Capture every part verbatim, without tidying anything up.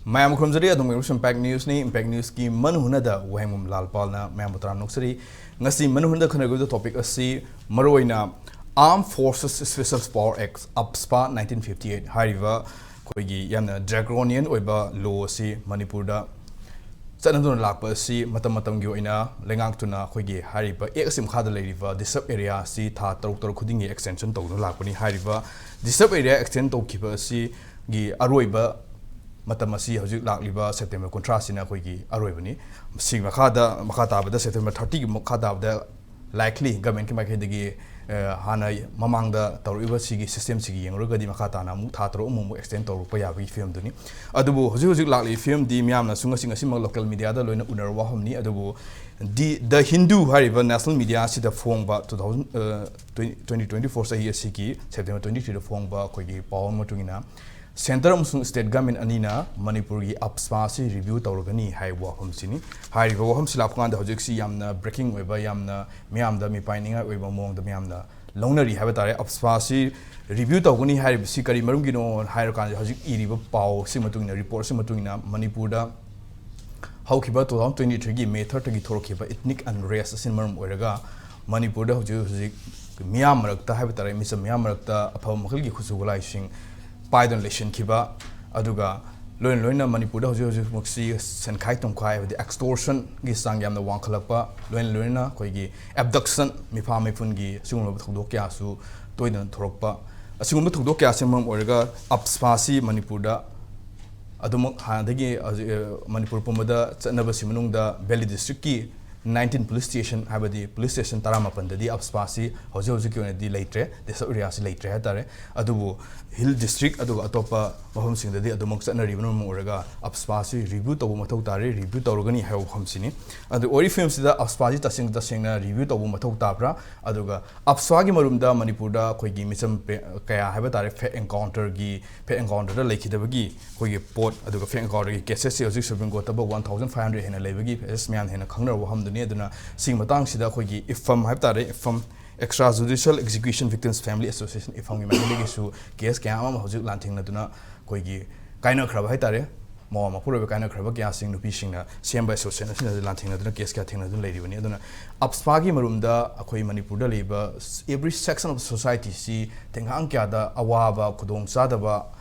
ꯃꯌꯥꯝ ꯈꯨꯔꯨꯝꯖꯔꯤ꯫ ꯑꯗꯣꯝꯒꯤ impact ꯅ꯭ꯌꯨꯁꯅꯤ꯫ Impact ꯅ꯭ꯌꯨꯁꯀꯤ ꯃꯅꯨꯡ ꯍꯨꯠꯅꯗ ꯋꯥꯍꯦꯡꯕꯝ ꯂꯥꯜꯄꯥꯜꯅ ꯃꯌꯥꯝꯕꯨ ꯇꯔꯥꯝꯅ ꯑꯣꯛꯆꯔꯤ꯫ ꯉꯁꯤ ꯃꯅꯨꯡ ꯍꯨꯠꯅꯗ ꯈꯟꯅꯒꯗꯕ ꯇꯣꯄꯤꯛ ꯑꯁꯤ ꯃꯔꯨꯑꯣꯏꯅ Armed Forces Special Power Act, AFSPA nineteen fifty eight ꯍꯥꯏꯔꯤꯕ ꯑꯩꯈꯣꯏꯒꯤ ꯌꯥꯝꯅ draconian ꯑꯣꯏꯕ ꯂꯣ ꯑꯁꯤ ꯃꯅꯤꯄꯨꯔꯗ ꯆꯠꯅꯗꯨꯅ ꯂꯥꯛꯄ ꯑꯁꯤ ꯃꯇꯝ ꯃꯇꯝꯒꯤ ꯑꯣꯏꯅ ꯂꯩꯉꯥꯛꯇꯨꯅ ꯑꯩꯈꯣꯏꯒꯤ ꯍꯥꯏꯔꯤꯕ ꯑꯦꯛ ꯑꯁꯤ ꯃꯈꯥꯗ ꯂꯩꯔꯤꯕ ꯗꯤꯁꯇꯔꯕ ꯑꯦꯔꯤꯌꯥ ꯑꯁꯤ ꯊꯥ ꯇꯔꯨꯛ ꯇꯔꯨꯛ ꯈꯨꯗꯤꯡꯒꯤ ꯑꯦꯛꯁꯇꯦꯟꯁꯟ ꯇꯧꯗꯨꯅ ꯂꯥꯛꯄꯅꯤ꯫ ꯍꯥꯏꯔꯤꯕ ꯗꯤꯁꯇꯔꯕ ꯑꯦꯔꯤꯌꯥ ꯑꯦꯛꯁꯇꯦꯟ ꯇꯧꯈꯤꯕ ꯑꯁꯤꯒꯤ ꯑꯔꯣꯏꯕ ꯃꯇꯝ ꯑꯁꯤ ꯍꯧꯖꯤꯛ ꯂꯥꯛꯂꯤꯕ ꯁꯦꯞꯇꯦꯝꯕꯔ ꯀꯨꯟꯊ꯭ꯔꯥꯁꯤꯅ ꯑꯩꯈꯣꯏꯒꯤ ꯑꯔꯣꯏꯕꯅꯤ꯫ ꯁꯤ ꯃꯈꯥꯗ, ꯃꯈꯥ ꯇꯥꯕꯗ ꯁꯦꯞꯇꯦꯝꯕꯔ ꯊꯥꯔꯇꯤꯒꯤ ꯃꯈꯥ ꯇꯥꯕꯗ likely ꯒꯃꯦꯟꯒꯤ ꯃꯥꯏꯀꯩꯗꯒꯤ, ꯑ, ꯍꯥꯟꯅ ꯃꯃꯥꯡꯗ ꯇꯧꯔꯛꯏꯕ ꯁꯤꯒꯤ ꯁꯤꯁꯇꯦꯝꯁꯤꯒꯤ ꯌꯦꯡꯂꯨꯔꯒꯗꯤ ꯃꯈꯥ ꯇꯥꯅ ꯑꯃꯨꯛ ꯊꯥ ꯇꯔꯨꯛ ꯑꯃꯨꯛ ꯑꯃꯨꯛ ꯑꯦꯛꯁꯇꯦꯟ ꯇꯧꯔꯛꯄ ꯌꯥꯕꯒꯤ ꯐꯤꯕꯝꯗꯨꯅꯤ꯫ ꯑꯗꯨꯕꯨ ꯍꯧꯖꯤꯛ ꯍꯧꯖꯤꯛ ꯂꯥꯛꯂꯤꯕ ꯐꯤꯕꯝꯗꯤ ꯃꯤꯌꯥꯝꯅꯁꯨ ꯉꯁꯤ ꯉꯁꯤꯃꯛ ꯂꯣꯀꯦꯜ ꯃꯤꯗꯤꯌꯥꯗ ꯂꯣꯏꯅ ꯎꯅꯔꯕ ꯋꯥꯐꯝꯅꯤ꯫ ꯑꯗꯨꯕꯨ ꯗꯤ ꯗ ꯍꯤꯟꯗꯨ ꯍꯥꯏꯔꯤꯕ ꯅꯦꯁꯅꯦꯜ ꯃꯤꯗꯤꯌꯥ ꯑꯁꯤꯗ ꯐꯣꯡꯕ two thousand, ꯑ, twenty twenty four ꯆꯍꯤ ꯑꯁꯤꯒꯤ ꯁꯦꯞꯇꯦꯝꯕꯔ twenty three ꯗ ꯐꯣꯡꯕ ꯑꯩꯈꯣꯏꯒꯤ ꯄꯥꯎ ꯑꯃꯒꯤ ꯃꯇꯨꯡ ꯏꯟꯅ, ꯁꯦꯟꯇꯔ ꯑꯃꯁꯨꯡ ꯁ꯭ꯇꯦꯠ ꯒꯃꯦꯟ ꯑꯅꯤꯅ ꯃꯅꯤꯄꯨꯔꯒꯤ AFSPA ꯑꯁꯤ ꯔꯤꯚ꯭ꯌꯨ ꯇꯧꯔꯒꯅꯤ ꯍꯥꯏꯕ ꯋꯥꯐꯝꯁꯤꯅꯤ꯫ ꯍꯥꯏꯔꯤꯕ ꯋꯥꯐꯝꯁꯤ ꯂꯥꯛꯄ ꯀꯥꯟꯗ ꯍꯧꯖꯤꯛꯁꯤ ꯌꯥꯝꯅ ꯕ꯭ꯔꯦꯀꯤꯡ ꯑꯣꯏꯕ, ꯌꯥꯝꯅ ꯃꯤꯌꯥꯝꯗ ꯃꯤꯄꯥꯏꯅꯤꯡꯉꯥꯏ ꯑꯣꯏꯕ ꯃꯑꯣꯡꯗ ꯃꯤꯌꯥꯝꯅ ꯂꯧꯅꯔꯤ ꯍꯥꯏꯕ ꯇꯥꯔꯦ꯫ AFSPA ꯑꯁꯤ ꯔꯤꯚ꯭ꯌꯨ ꯇꯧꯒꯅꯤ ꯍꯥꯏꯔꯤꯕꯁꯤ ꯀꯔꯤ ꯃꯔꯝꯒꯤꯅꯣ ꯍꯥꯏꯔꯀꯥꯟꯗ, ꯍꯧꯖꯤꯛ ꯏꯔꯤꯕ ꯄꯥꯎꯁꯤ ꯃꯇꯨꯡ ꯏꯟꯅ, ꯔꯤꯄꯣꯔꯠꯁꯤ ꯃꯇꯨꯡ ꯏꯟꯅ, ꯃꯅꯤꯄꯨꯔꯗ ꯍꯧꯈꯤꯕ two thousand twenty three ꯒꯤ May third ꯇꯒꯤ ꯊꯣꯔꯛꯈꯤꯕ ethnic unrest ꯑꯁꯤꯅ ꯃꯔꯝ ꯑꯣꯏꯔꯒ ꯃꯅꯤꯄꯨꯔꯗ ꯍꯧꯖꯤꯛ ꯍꯧꯖꯤꯛ ꯃꯤꯌꯥꯝ ꯃꯔꯛꯇ ꯍꯥꯏꯕ ꯇꯥꯔꯦ, ꯃꯤꯆꯝ ꯃꯤꯌꯥꯝ ꯃꯔꯛꯇ ꯑꯐꯕ ꯃꯈꯜꯒꯤ ꯈꯨꯠꯁꯨ ꯈꯨꯠꯂꯥꯏꯁꯤꯡ ꯄꯥꯏꯗꯨꯅ ꯂꯩꯁꯤꯟꯈꯤꯕ, ꯑꯗꯨꯒ ꯂꯣꯏꯅ ꯂꯣꯏꯅ ꯃꯅꯤꯄꯨꯔꯗ ꯍꯧꯖꯤꯛ ꯍꯧꯖꯤꯛꯃꯛꯁꯤ ꯁꯦꯟꯈꯥꯏ ꯇꯨꯝꯈꯥꯏ, ꯍꯥꯏꯕꯗꯤ extortion ꯒꯤ ꯆꯥꯡ ꯌꯥꯝꯅ ꯋꯥꯡꯈꯠꯂꯛꯄ, ꯂꯣꯏꯅ ꯂꯣꯏꯅꯅ ꯑꯩꯈꯣꯏꯒꯤ abduction, ꯃꯤꯐꯥ ꯃꯤꯄꯨꯟꯒꯤ ꯁꯤꯒꯨꯝꯂꯕ ꯊꯧꯗꯣꯛ ꯀꯌꯥꯁꯨ ꯇꯣꯏꯅ ꯊꯣꯔꯛꯄ, ꯑꯁꯤꯒꯨꯝꯕ ꯊꯧꯗꯣꯛ ꯀꯌꯥꯁꯤꯅ ꯃꯔꯝ ꯑꯣꯏꯔꯒ AFSPA ꯑꯁꯤ ꯃꯅꯤꯄꯨꯔꯗ ꯑꯗꯨꯃꯛ ꯍꯥꯟꯅꯗꯒꯤ ꯍꯧꯖꯤꯛ, ꯑ, ꯃꯅꯤꯄꯨꯔ ꯄꯨꯝꯕꯗ ꯆꯠꯅꯕꯁꯤ ꯃꯅꯨꯡꯗ Valley District ꯀꯤ nineteen police station, ꯍꯥꯏꯕꯗꯤ ꯄꯨꯂꯤꯁ ꯁ꯭ꯇꯦꯁꯟ ꯇꯔꯥꯃꯥꯄꯟꯗꯗꯤ AFSPA ꯑꯁꯤ ꯍꯧꯖꯤꯛ ꯍꯧꯖꯤꯛꯀꯤ ꯑꯣꯏꯅꯗꯤ ꯂꯩꯇ꯭ꯔꯦ, ꯗꯤꯁꯇꯔꯕ ꯑꯦꯔꯤꯌꯥꯁꯤ ꯂꯩꯇ꯭ꯔꯦ ꯍꯥꯏꯇꯥꯔꯦ꯫ ꯑꯗꯨꯕꯨ ꯍꯤꯜ ꯗꯤꯁꯇ꯭ꯔꯤꯛ ꯑꯗꯨꯒ ꯑꯇꯣꯞꯄ ꯃꯐꯝꯁꯤꯡꯗꯗꯤ ꯑꯗꯨꯃꯛ ꯆꯠꯅꯔꯤꯕꯅ ꯃꯔꯝ ꯑꯣꯏꯔꯒ AFSPA ꯑꯁꯤ ꯔꯤꯚ꯭ꯌꯨ ꯇꯧꯕ ꯃꯊꯧ ꯇꯥꯔꯦ, ꯔꯤꯚ꯭ꯌꯨ ꯇꯧꯔꯒꯅꯤ ꯍꯥꯏꯕ ꯋꯥꯐꯝꯁꯤꯅꯤ꯫ ꯑꯗꯨ ꯑꯣꯏꯔꯤ ꯐꯤꯕꯝꯁꯤꯗ AFSPA ꯑꯁꯤ ꯇꯁꯦꯡ ꯇꯁꯦꯡꯅ ꯔꯤꯚ꯭ꯌꯨ ꯇꯧꯕ ꯃꯊꯧ ꯇꯥꯕ꯭ꯔꯥ? ꯑꯗꯨꯒ AFSPA ꯒꯤ ꯃꯔꯨꯝꯗ ꯃꯅꯤꯄꯨꯔꯗ ꯑꯩꯈꯣꯏꯒꯤ ꯃꯤꯆꯝ ꯄꯦ-, ꯀꯌꯥ ꯍꯥꯏꯕ ꯇꯥꯔꯦ, fake encounter ꯒꯤ, fake encounter ꯗ ꯂꯩꯈꯤꯗꯕꯒꯤ ꯑꯩꯈꯣꯏꯒꯤ ꯄꯣꯠ, ꯑꯗꯨꯒ fake encounter ꯒꯤ cases ꯁꯤ ꯍꯧꯖꯤꯛ Supreme Court ꯇꯕꯨ one thousand five hundred ꯍꯦꯟꯅ ꯂꯩꯕꯒꯤ cases ꯃꯌꯥꯝ ꯍꯦꯟꯅ ꯈꯪꯅꯔꯕ ꯋꯥꯐꯝꯗꯨꯅꯤ꯫ ꯑꯗꯨꯅ ꯁꯤꯒꯤ ꯃꯇꯥꯡꯁꯤꯗ ꯑꯩꯈꯣꯏꯒꯤ IFFAM ꯍꯥꯏꯕ ꯇꯥꯔꯦ, IFFAM, Extrajudicial Execution Victims Family Association, IFFAM ꯒꯤ ꯃꯥꯏꯀꯩꯗꯒꯤꯁꯨ case ꯀꯌꯥ ꯑꯃ ꯍꯧꯖꯤꯛ ꯂꯥꯟꯊꯦꯡꯅꯗꯨꯅ ꯑꯩꯈꯣꯏꯒꯤ ꯀꯥꯏꯅꯈ꯭ꯔꯕ ꯍꯥꯏ ꯇꯥꯔꯦ꯫ ꯃꯋꯥ ꯃꯄꯨꯔꯣꯏꯕ ꯀꯥꯏꯅꯈ꯭ꯔꯕ ꯀꯌꯥꯁꯤꯡ ꯅꯨꯄꯤꯁꯤꯡꯅ ꯁꯦꯝꯕ ꯑꯦꯁꯣꯁꯤꯌꯦꯁꯟ ꯑꯁꯤꯅ ꯂꯥꯟꯊꯦꯡꯅꯗꯨꯅ ꯀꯦꯁ ꯀꯌꯥ ꯊꯦꯡꯅꯗꯨꯅ ꯂꯩꯔꯤꯕꯅꯤ꯫ ꯑꯗꯨꯅ ꯑꯞꯁꯄꯥꯒꯤ ꯃꯔꯨꯝꯗ ꯑꯩꯈꯣꯏ ꯃꯅꯤꯄꯨꯔꯗ ꯂꯩꯕ every section of society ꯁꯤ ꯊꯦꯡꯒꯥꯡ ꯀꯌꯥꯗ ꯑꯋꯥꯕ, ꯈꯨꯗꯣꯡꯆꯥꯗꯕ,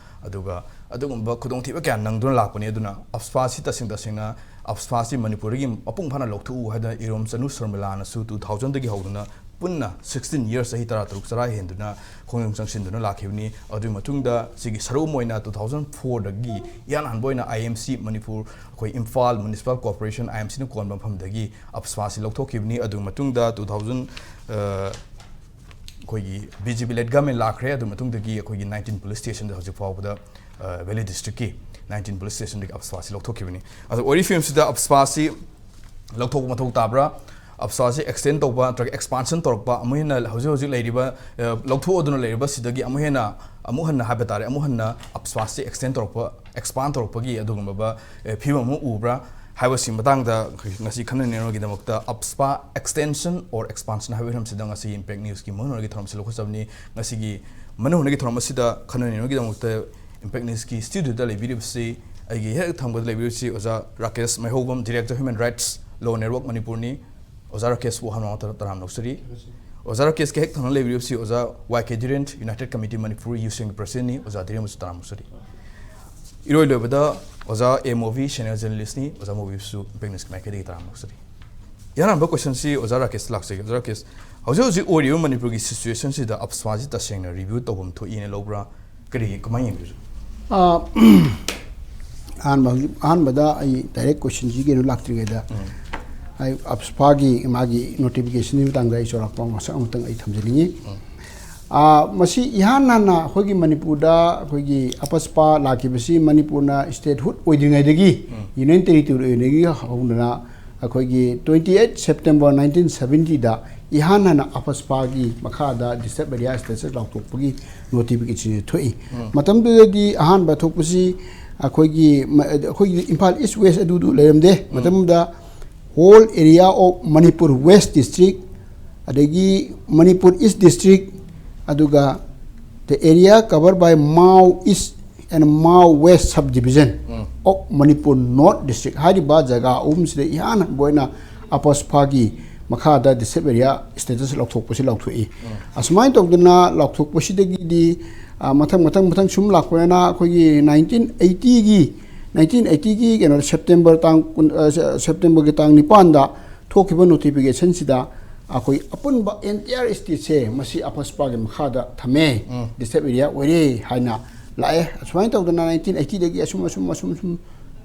ꯑꯗꯨꯒ ꯑꯗꯨꯒꯨꯝꯕ ꯈꯨꯗꯣꯡꯊꯤꯕ ꯀꯌꯥ ꯅꯪꯗꯨꯅ ꯂꯥꯛꯄꯅꯤ꯫ ꯑꯗꯨꯅ ꯑꯞꯁꯄꯥꯁꯤ ꯇꯁꯦꯡ ꯇꯁꯦꯡꯅ ꯑꯞꯁꯄꯥꯁꯤ ꯃꯅꯤꯄꯨꯔꯗꯒꯤ ꯃꯄꯨꯡ ꯐꯥꯅ ꯂꯧꯊꯣꯛꯎ ꯍꯥꯏꯗꯅ ꯏꯔꯣꯝ ꯆꯅꯨ ꯁꯔꯃꯤꯂꯥꯅꯁꯨ two thousand ꯗꯒꯤ ꯍꯧꯗꯨꯅ ꯄꯨꯟꯅ sixteen years, ꯆꯍꯤ ꯇꯔꯥꯇꯔꯨꯛ ꯆꯔꯥ ꯍꯦꯟꯗꯨꯅ ꯈꯣꯡꯖꯪ ꯆꯪꯁꯤꯟꯗꯨꯅ ꯂꯥꯛꯈꯤꯕꯅꯤ꯫ ꯑꯗꯨꯒꯤ ꯃꯇꯨꯡꯗ ꯁꯤꯒꯤ ꯁꯔꯨꯛ ꯑꯃ ꯑꯣꯏꯅ two thousand four ꯗꯒꯤ ꯏꯍꯥꯟ ꯍꯥꯟꯕ ꯑꯣꯏꯅ I M C ꯃꯅꯤꯄꯨꯔ, ꯑꯩꯈꯣꯏ Imphal municipal corporation, I M C ꯅ ꯀꯣꯟꯕ ꯃꯐꯝꯗꯒꯤ ꯑꯞꯁꯄꯥꯁꯤ ꯂꯧꯊꯣꯛꯈꯤꯕꯅꯤ꯫ ꯑꯗꯨꯒꯤ ꯃꯇꯨꯡꯗ two thousand, ꯑ, ꯑꯩꯈꯣꯏꯒꯤ B J P led government ꯂꯥꯛꯈ꯭ꯔꯦ꯫ ꯑꯗꯨ ꯃꯇꯨꯡꯗꯒꯤ ꯑꯩꯈꯣꯏꯒꯤ nineteen police station ꯗ ꯍꯧꯖꯤꯛ ꯐꯥꯎꯕꯗ, ꯑ, Valley district ꯀꯤ nineteen police station ꯗꯒꯤ ꯑꯞꯁꯄꯥꯁꯤ ꯂꯧꯊꯣꯛꯈꯤꯕꯅꯤ꯫ ꯑꯗꯣ ꯑꯣꯏꯔꯤꯕ ꯐꯤꯕꯝꯁꯤꯗ ꯑꯞꯁꯄꯥꯁꯤ ꯂꯧꯊꯣꯛꯄ ꯃꯊꯧ ꯇꯥꯕ꯭ꯔꯥ? ꯑꯞꯁꯄꯥꯁꯤ extend ꯇꯧꯕ ꯅꯠꯇ꯭ꯔꯒ expansion ꯇꯧꯔꯛꯄ, ꯑꯃꯨꯛ ꯍꯦꯟꯅ ꯍꯧꯖꯤꯛ ꯍꯧꯖꯤꯛ ꯂꯩꯔꯤꯕ, ꯑ, ꯂꯧꯊꯣꯛꯑꯗꯨꯅ ꯂꯩꯔꯤꯕ ꯁꯤꯗꯒꯤ ꯑꯃꯨꯛ ꯍꯦꯟꯅ, ꯑꯃꯨꯛ ꯍꯟꯅ ꯍꯥꯏꯕ ꯇꯥꯔꯦ, ꯑꯃꯨꯛ ꯍꯟꯅ ꯑꯞꯁꯄꯥꯁꯤ extend ꯇꯧꯔꯛꯄ, expand ꯇꯧꯔꯛꯄꯒꯤ ꯑꯗꯨꯒꯨꯝꯂꯕ, ꯑ, ꯐꯤꯕꯝ ꯑꯃ ꯎꯕ꯭ꯔꯥ ꯍꯥꯏꯕꯁꯤꯒꯤ ꯃꯇꯥꯡꯗ ꯑꯩꯈꯣꯏ ꯉꯁꯤ ꯈꯟꯅ ꯅꯩꯅꯕꯒꯤꯗꯃꯛꯇ ꯑꯞꯁꯄꯥ extension or expansion ꯍꯥꯏꯕ ꯍꯤꯔꯝꯁꯤꯗ ꯉꯁꯤ Impact News ꯀꯤ ꯃꯍꯨꯠ ꯑꯣꯏꯅꯒꯤ ꯊꯧꯔꯝꯁꯤ ꯂꯧꯈꯠꯆꯕꯅꯤ꯫ ꯉꯁꯤꯒꯤ ꯃꯅꯨꯡ ꯍꯨꯠꯅꯒꯤ ꯊꯧꯔꯝ ꯑꯁꯤꯗ ꯈꯟꯅ ꯅꯩꯅꯕꯒꯤꯗꯃꯛꯇ Impact News ꯀꯤ studio ꯗ ꯂꯩꯕꯤꯔꯤꯕꯁꯤ, ꯑꯩꯒꯤ ꯍꯦꯛ ꯊꯪꯕꯗ ꯂꯩꯕꯤꯔꯤꯕꯁꯤ ꯑꯣꯖꯥ Rakesh ꯃꯩꯍꯧꯕꯝ, Director Human Rights Law Network ꯃꯅꯤꯄꯨꯔꯅꯤ꯫ ꯑꯣꯖꯥ ꯔꯥꯀꯦꯁꯄꯨ ꯍꯥꯟꯅ ꯃꯃꯥꯡꯗ ꯇꯔꯥꯝꯅ ꯑꯣꯛꯆꯔꯤ꯫ ꯑꯣꯖꯥ ꯔꯥꯀꯦꯁꯀꯤ ꯍꯦꯛ ꯊꯪꯅ ꯂꯩꯕꯤꯔꯤꯕꯁꯤ ꯑꯣꯖꯥ Y K Dhiren, United Committee Manipur Youth Wing ꯒꯤ President ꯅꯤ, ꯑꯣꯖꯥ ꯙꯤꯔꯦꯟꯕꯨꯁꯨ ꯇꯔꯥꯝꯅ ꯑꯣꯛꯆꯔꯤ꯫ ꯏꯔꯣꯏ ꯂꯣꯏꯕꯗ ꯑꯣꯖꯥ ꯑꯦ ꯃꯣꯕꯤ, Senior Journalist ꯅꯤ, ꯑꯣꯖꯥ ꯃꯣꯕꯤꯕꯨꯁꯨ Impact News ꯀꯤ ꯃꯥꯏꯀꯩꯗꯒꯤ ꯇꯔꯥꯝꯅ ꯑꯣꯛꯆꯔꯤ꯫ ꯑꯍꯥꯟꯕ question ꯁꯤ ꯑꯣꯖꯥ ꯔꯥꯀꯦꯁꯇ ꯂꯥꯛꯆꯒꯦ꯫ ꯑꯣꯖꯥ ꯔꯥꯀꯦꯁ, ꯍꯧꯖꯤꯛ ꯍꯧꯖꯤꯛ ꯑꯣꯏꯔꯤꯕ ꯃꯅꯤꯄꯨꯔꯒꯤ situation ꯁꯤꯗ ꯑꯞꯁꯄꯥꯁꯤ ꯇꯁꯦꯡꯅ review ꯇꯧꯐꯝ ꯊꯣꯛꯏꯅ ꯂꯧꯕ꯭ꯔꯥ? ꯀꯔꯤ, ꯀꯃꯥꯏꯅ ꯌꯦꯡꯕꯤꯕꯁꯨ? ꯑꯥ, ꯑꯍꯥꯟꯕ, ꯍꯧꯖꯤꯛ ꯑꯍꯥꯟꯕꯗ ꯑꯩ direct question ꯁꯤ ꯀꯩꯅꯣ ꯂꯥꯛꯇ꯭ꯔꯤꯉꯩꯗ, ꯑꯩ ꯑꯞꯁꯄꯥꯒꯤ ꯃꯥꯒꯤ notification ꯒꯤ ꯃꯇꯥꯡꯗ ꯑꯩ ꯆꯥꯎꯔꯥꯛꯄ ꯃꯁꯛ ꯑꯃꯇꯪ ꯑꯩ ꯊꯝꯖꯅꯤꯡꯉꯤ꯫ ꯑꯥ, ꯃꯁꯤ ꯏꯍꯥꯟ ꯍꯥꯟꯅ ꯑꯩꯈꯣꯏꯒꯤ ꯃꯅꯤꯄꯨꯔꯗ ꯑꯩꯈꯣꯏꯒꯤ ꯑꯄꯁꯄꯥ ꯂꯥꯛꯈꯤꯕꯁꯤ ꯃꯅꯤꯄꯨꯔꯅ statehood ꯑꯣꯏꯗ꯭ꯔꯤꯉꯩꯗꯒꯤ, Union Territory ꯑꯣꯏꯔꯤꯉꯩꯗꯒꯤ ꯍꯧꯅ ꯑꯩꯈꯣꯏꯒꯤ twenty eight September nineteen seventy ꯗ ꯏꯍꯥꯟ ꯍꯥꯟꯅ ꯑꯄꯁꯄꯥꯒꯤ ꯃꯈꯥꯗ disturbed area status ꯂꯥꯎꯊꯣꯛꯄꯒꯤ notification ꯁꯤ ꯊꯣꯛꯏ꯫ ꯃꯇꯝꯗꯨꯗꯗꯤ ꯑꯍꯥꯟꯕ ꯊꯣꯛꯄꯁꯤ ꯑꯩꯈꯣꯏꯒꯤ ꯃ-, ꯑꯩꯈꯣꯏꯒꯤ ꯏꯝꯐꯥꯜ East West ꯑꯗꯨꯗꯨ ꯂꯩꯔꯝꯗꯦ꯫ ꯃꯇꯝꯗꯨꯗ whole area of Manipur West District, ꯑꯗꯒꯤ Manipur East District, ꯑꯗꯨꯒ the area covered by Mao East and Mao West subdivision, of Manipur North District ꯍꯥꯏꯔꯤꯕ ꯖꯒꯥ ꯑꯍꯨꯝꯁꯤꯗ ꯏꯍꯥꯟ ꯍꯥꯟꯕ ꯑꯣꯏꯅ ꯑꯄꯁꯄꯥꯒꯤ ꯃꯈꯥꯗ disturbed area status ꯂꯧꯊꯣꯛꯄꯁꯤ ꯂꯧꯊꯣꯛꯏ꯫ ꯑꯁꯨꯃꯥꯏꯅ ꯇꯧꯗꯅ ꯂꯥꯎꯊꯣꯛꯄꯁꯤꯗꯒꯤꯗꯤ, ꯑ, ꯃꯊꯪ, ꯃꯊꯪ, ꯃꯊꯪ ꯁꯨꯝ ꯂꯥꯛꯄꯅꯤꯅ ꯑꯩꯈꯣꯏꯒꯤ nineteen eighty ꯒꯤ, nineteen eighty ꯒꯤ ꯀꯩꯅꯣꯗ September ꯇꯥꯡ ꯀꯨꯟ, ꯑ, September ꯒꯤ ꯇꯥꯡ ꯅꯤꯄꯥꯟꯗ ꯊꯣꯛꯈꯤꯕ notification ꯁꯤꯗ ꯑꯩꯈꯣꯏ ꯑꯄꯨꯟꯕ entire state ꯁꯦ ꯃꯁꯤ ꯑꯄꯁꯄꯥꯒꯤ ꯃꯈꯥꯗ ꯊꯝꯃꯦ, disturbed area ꯑꯣꯏꯔꯦ ꯍꯥꯏꯅ ꯂꯥꯛꯑꯦ꯫ ꯑꯁꯨꯃꯥꯏꯅ ꯇꯧꯗꯅ nineteen eighty ꯗꯒꯤ ꯑꯁꯨꯝ, ꯑꯁꯨꯝ, ꯑꯁꯨꯝ, ꯑꯁꯨꯝ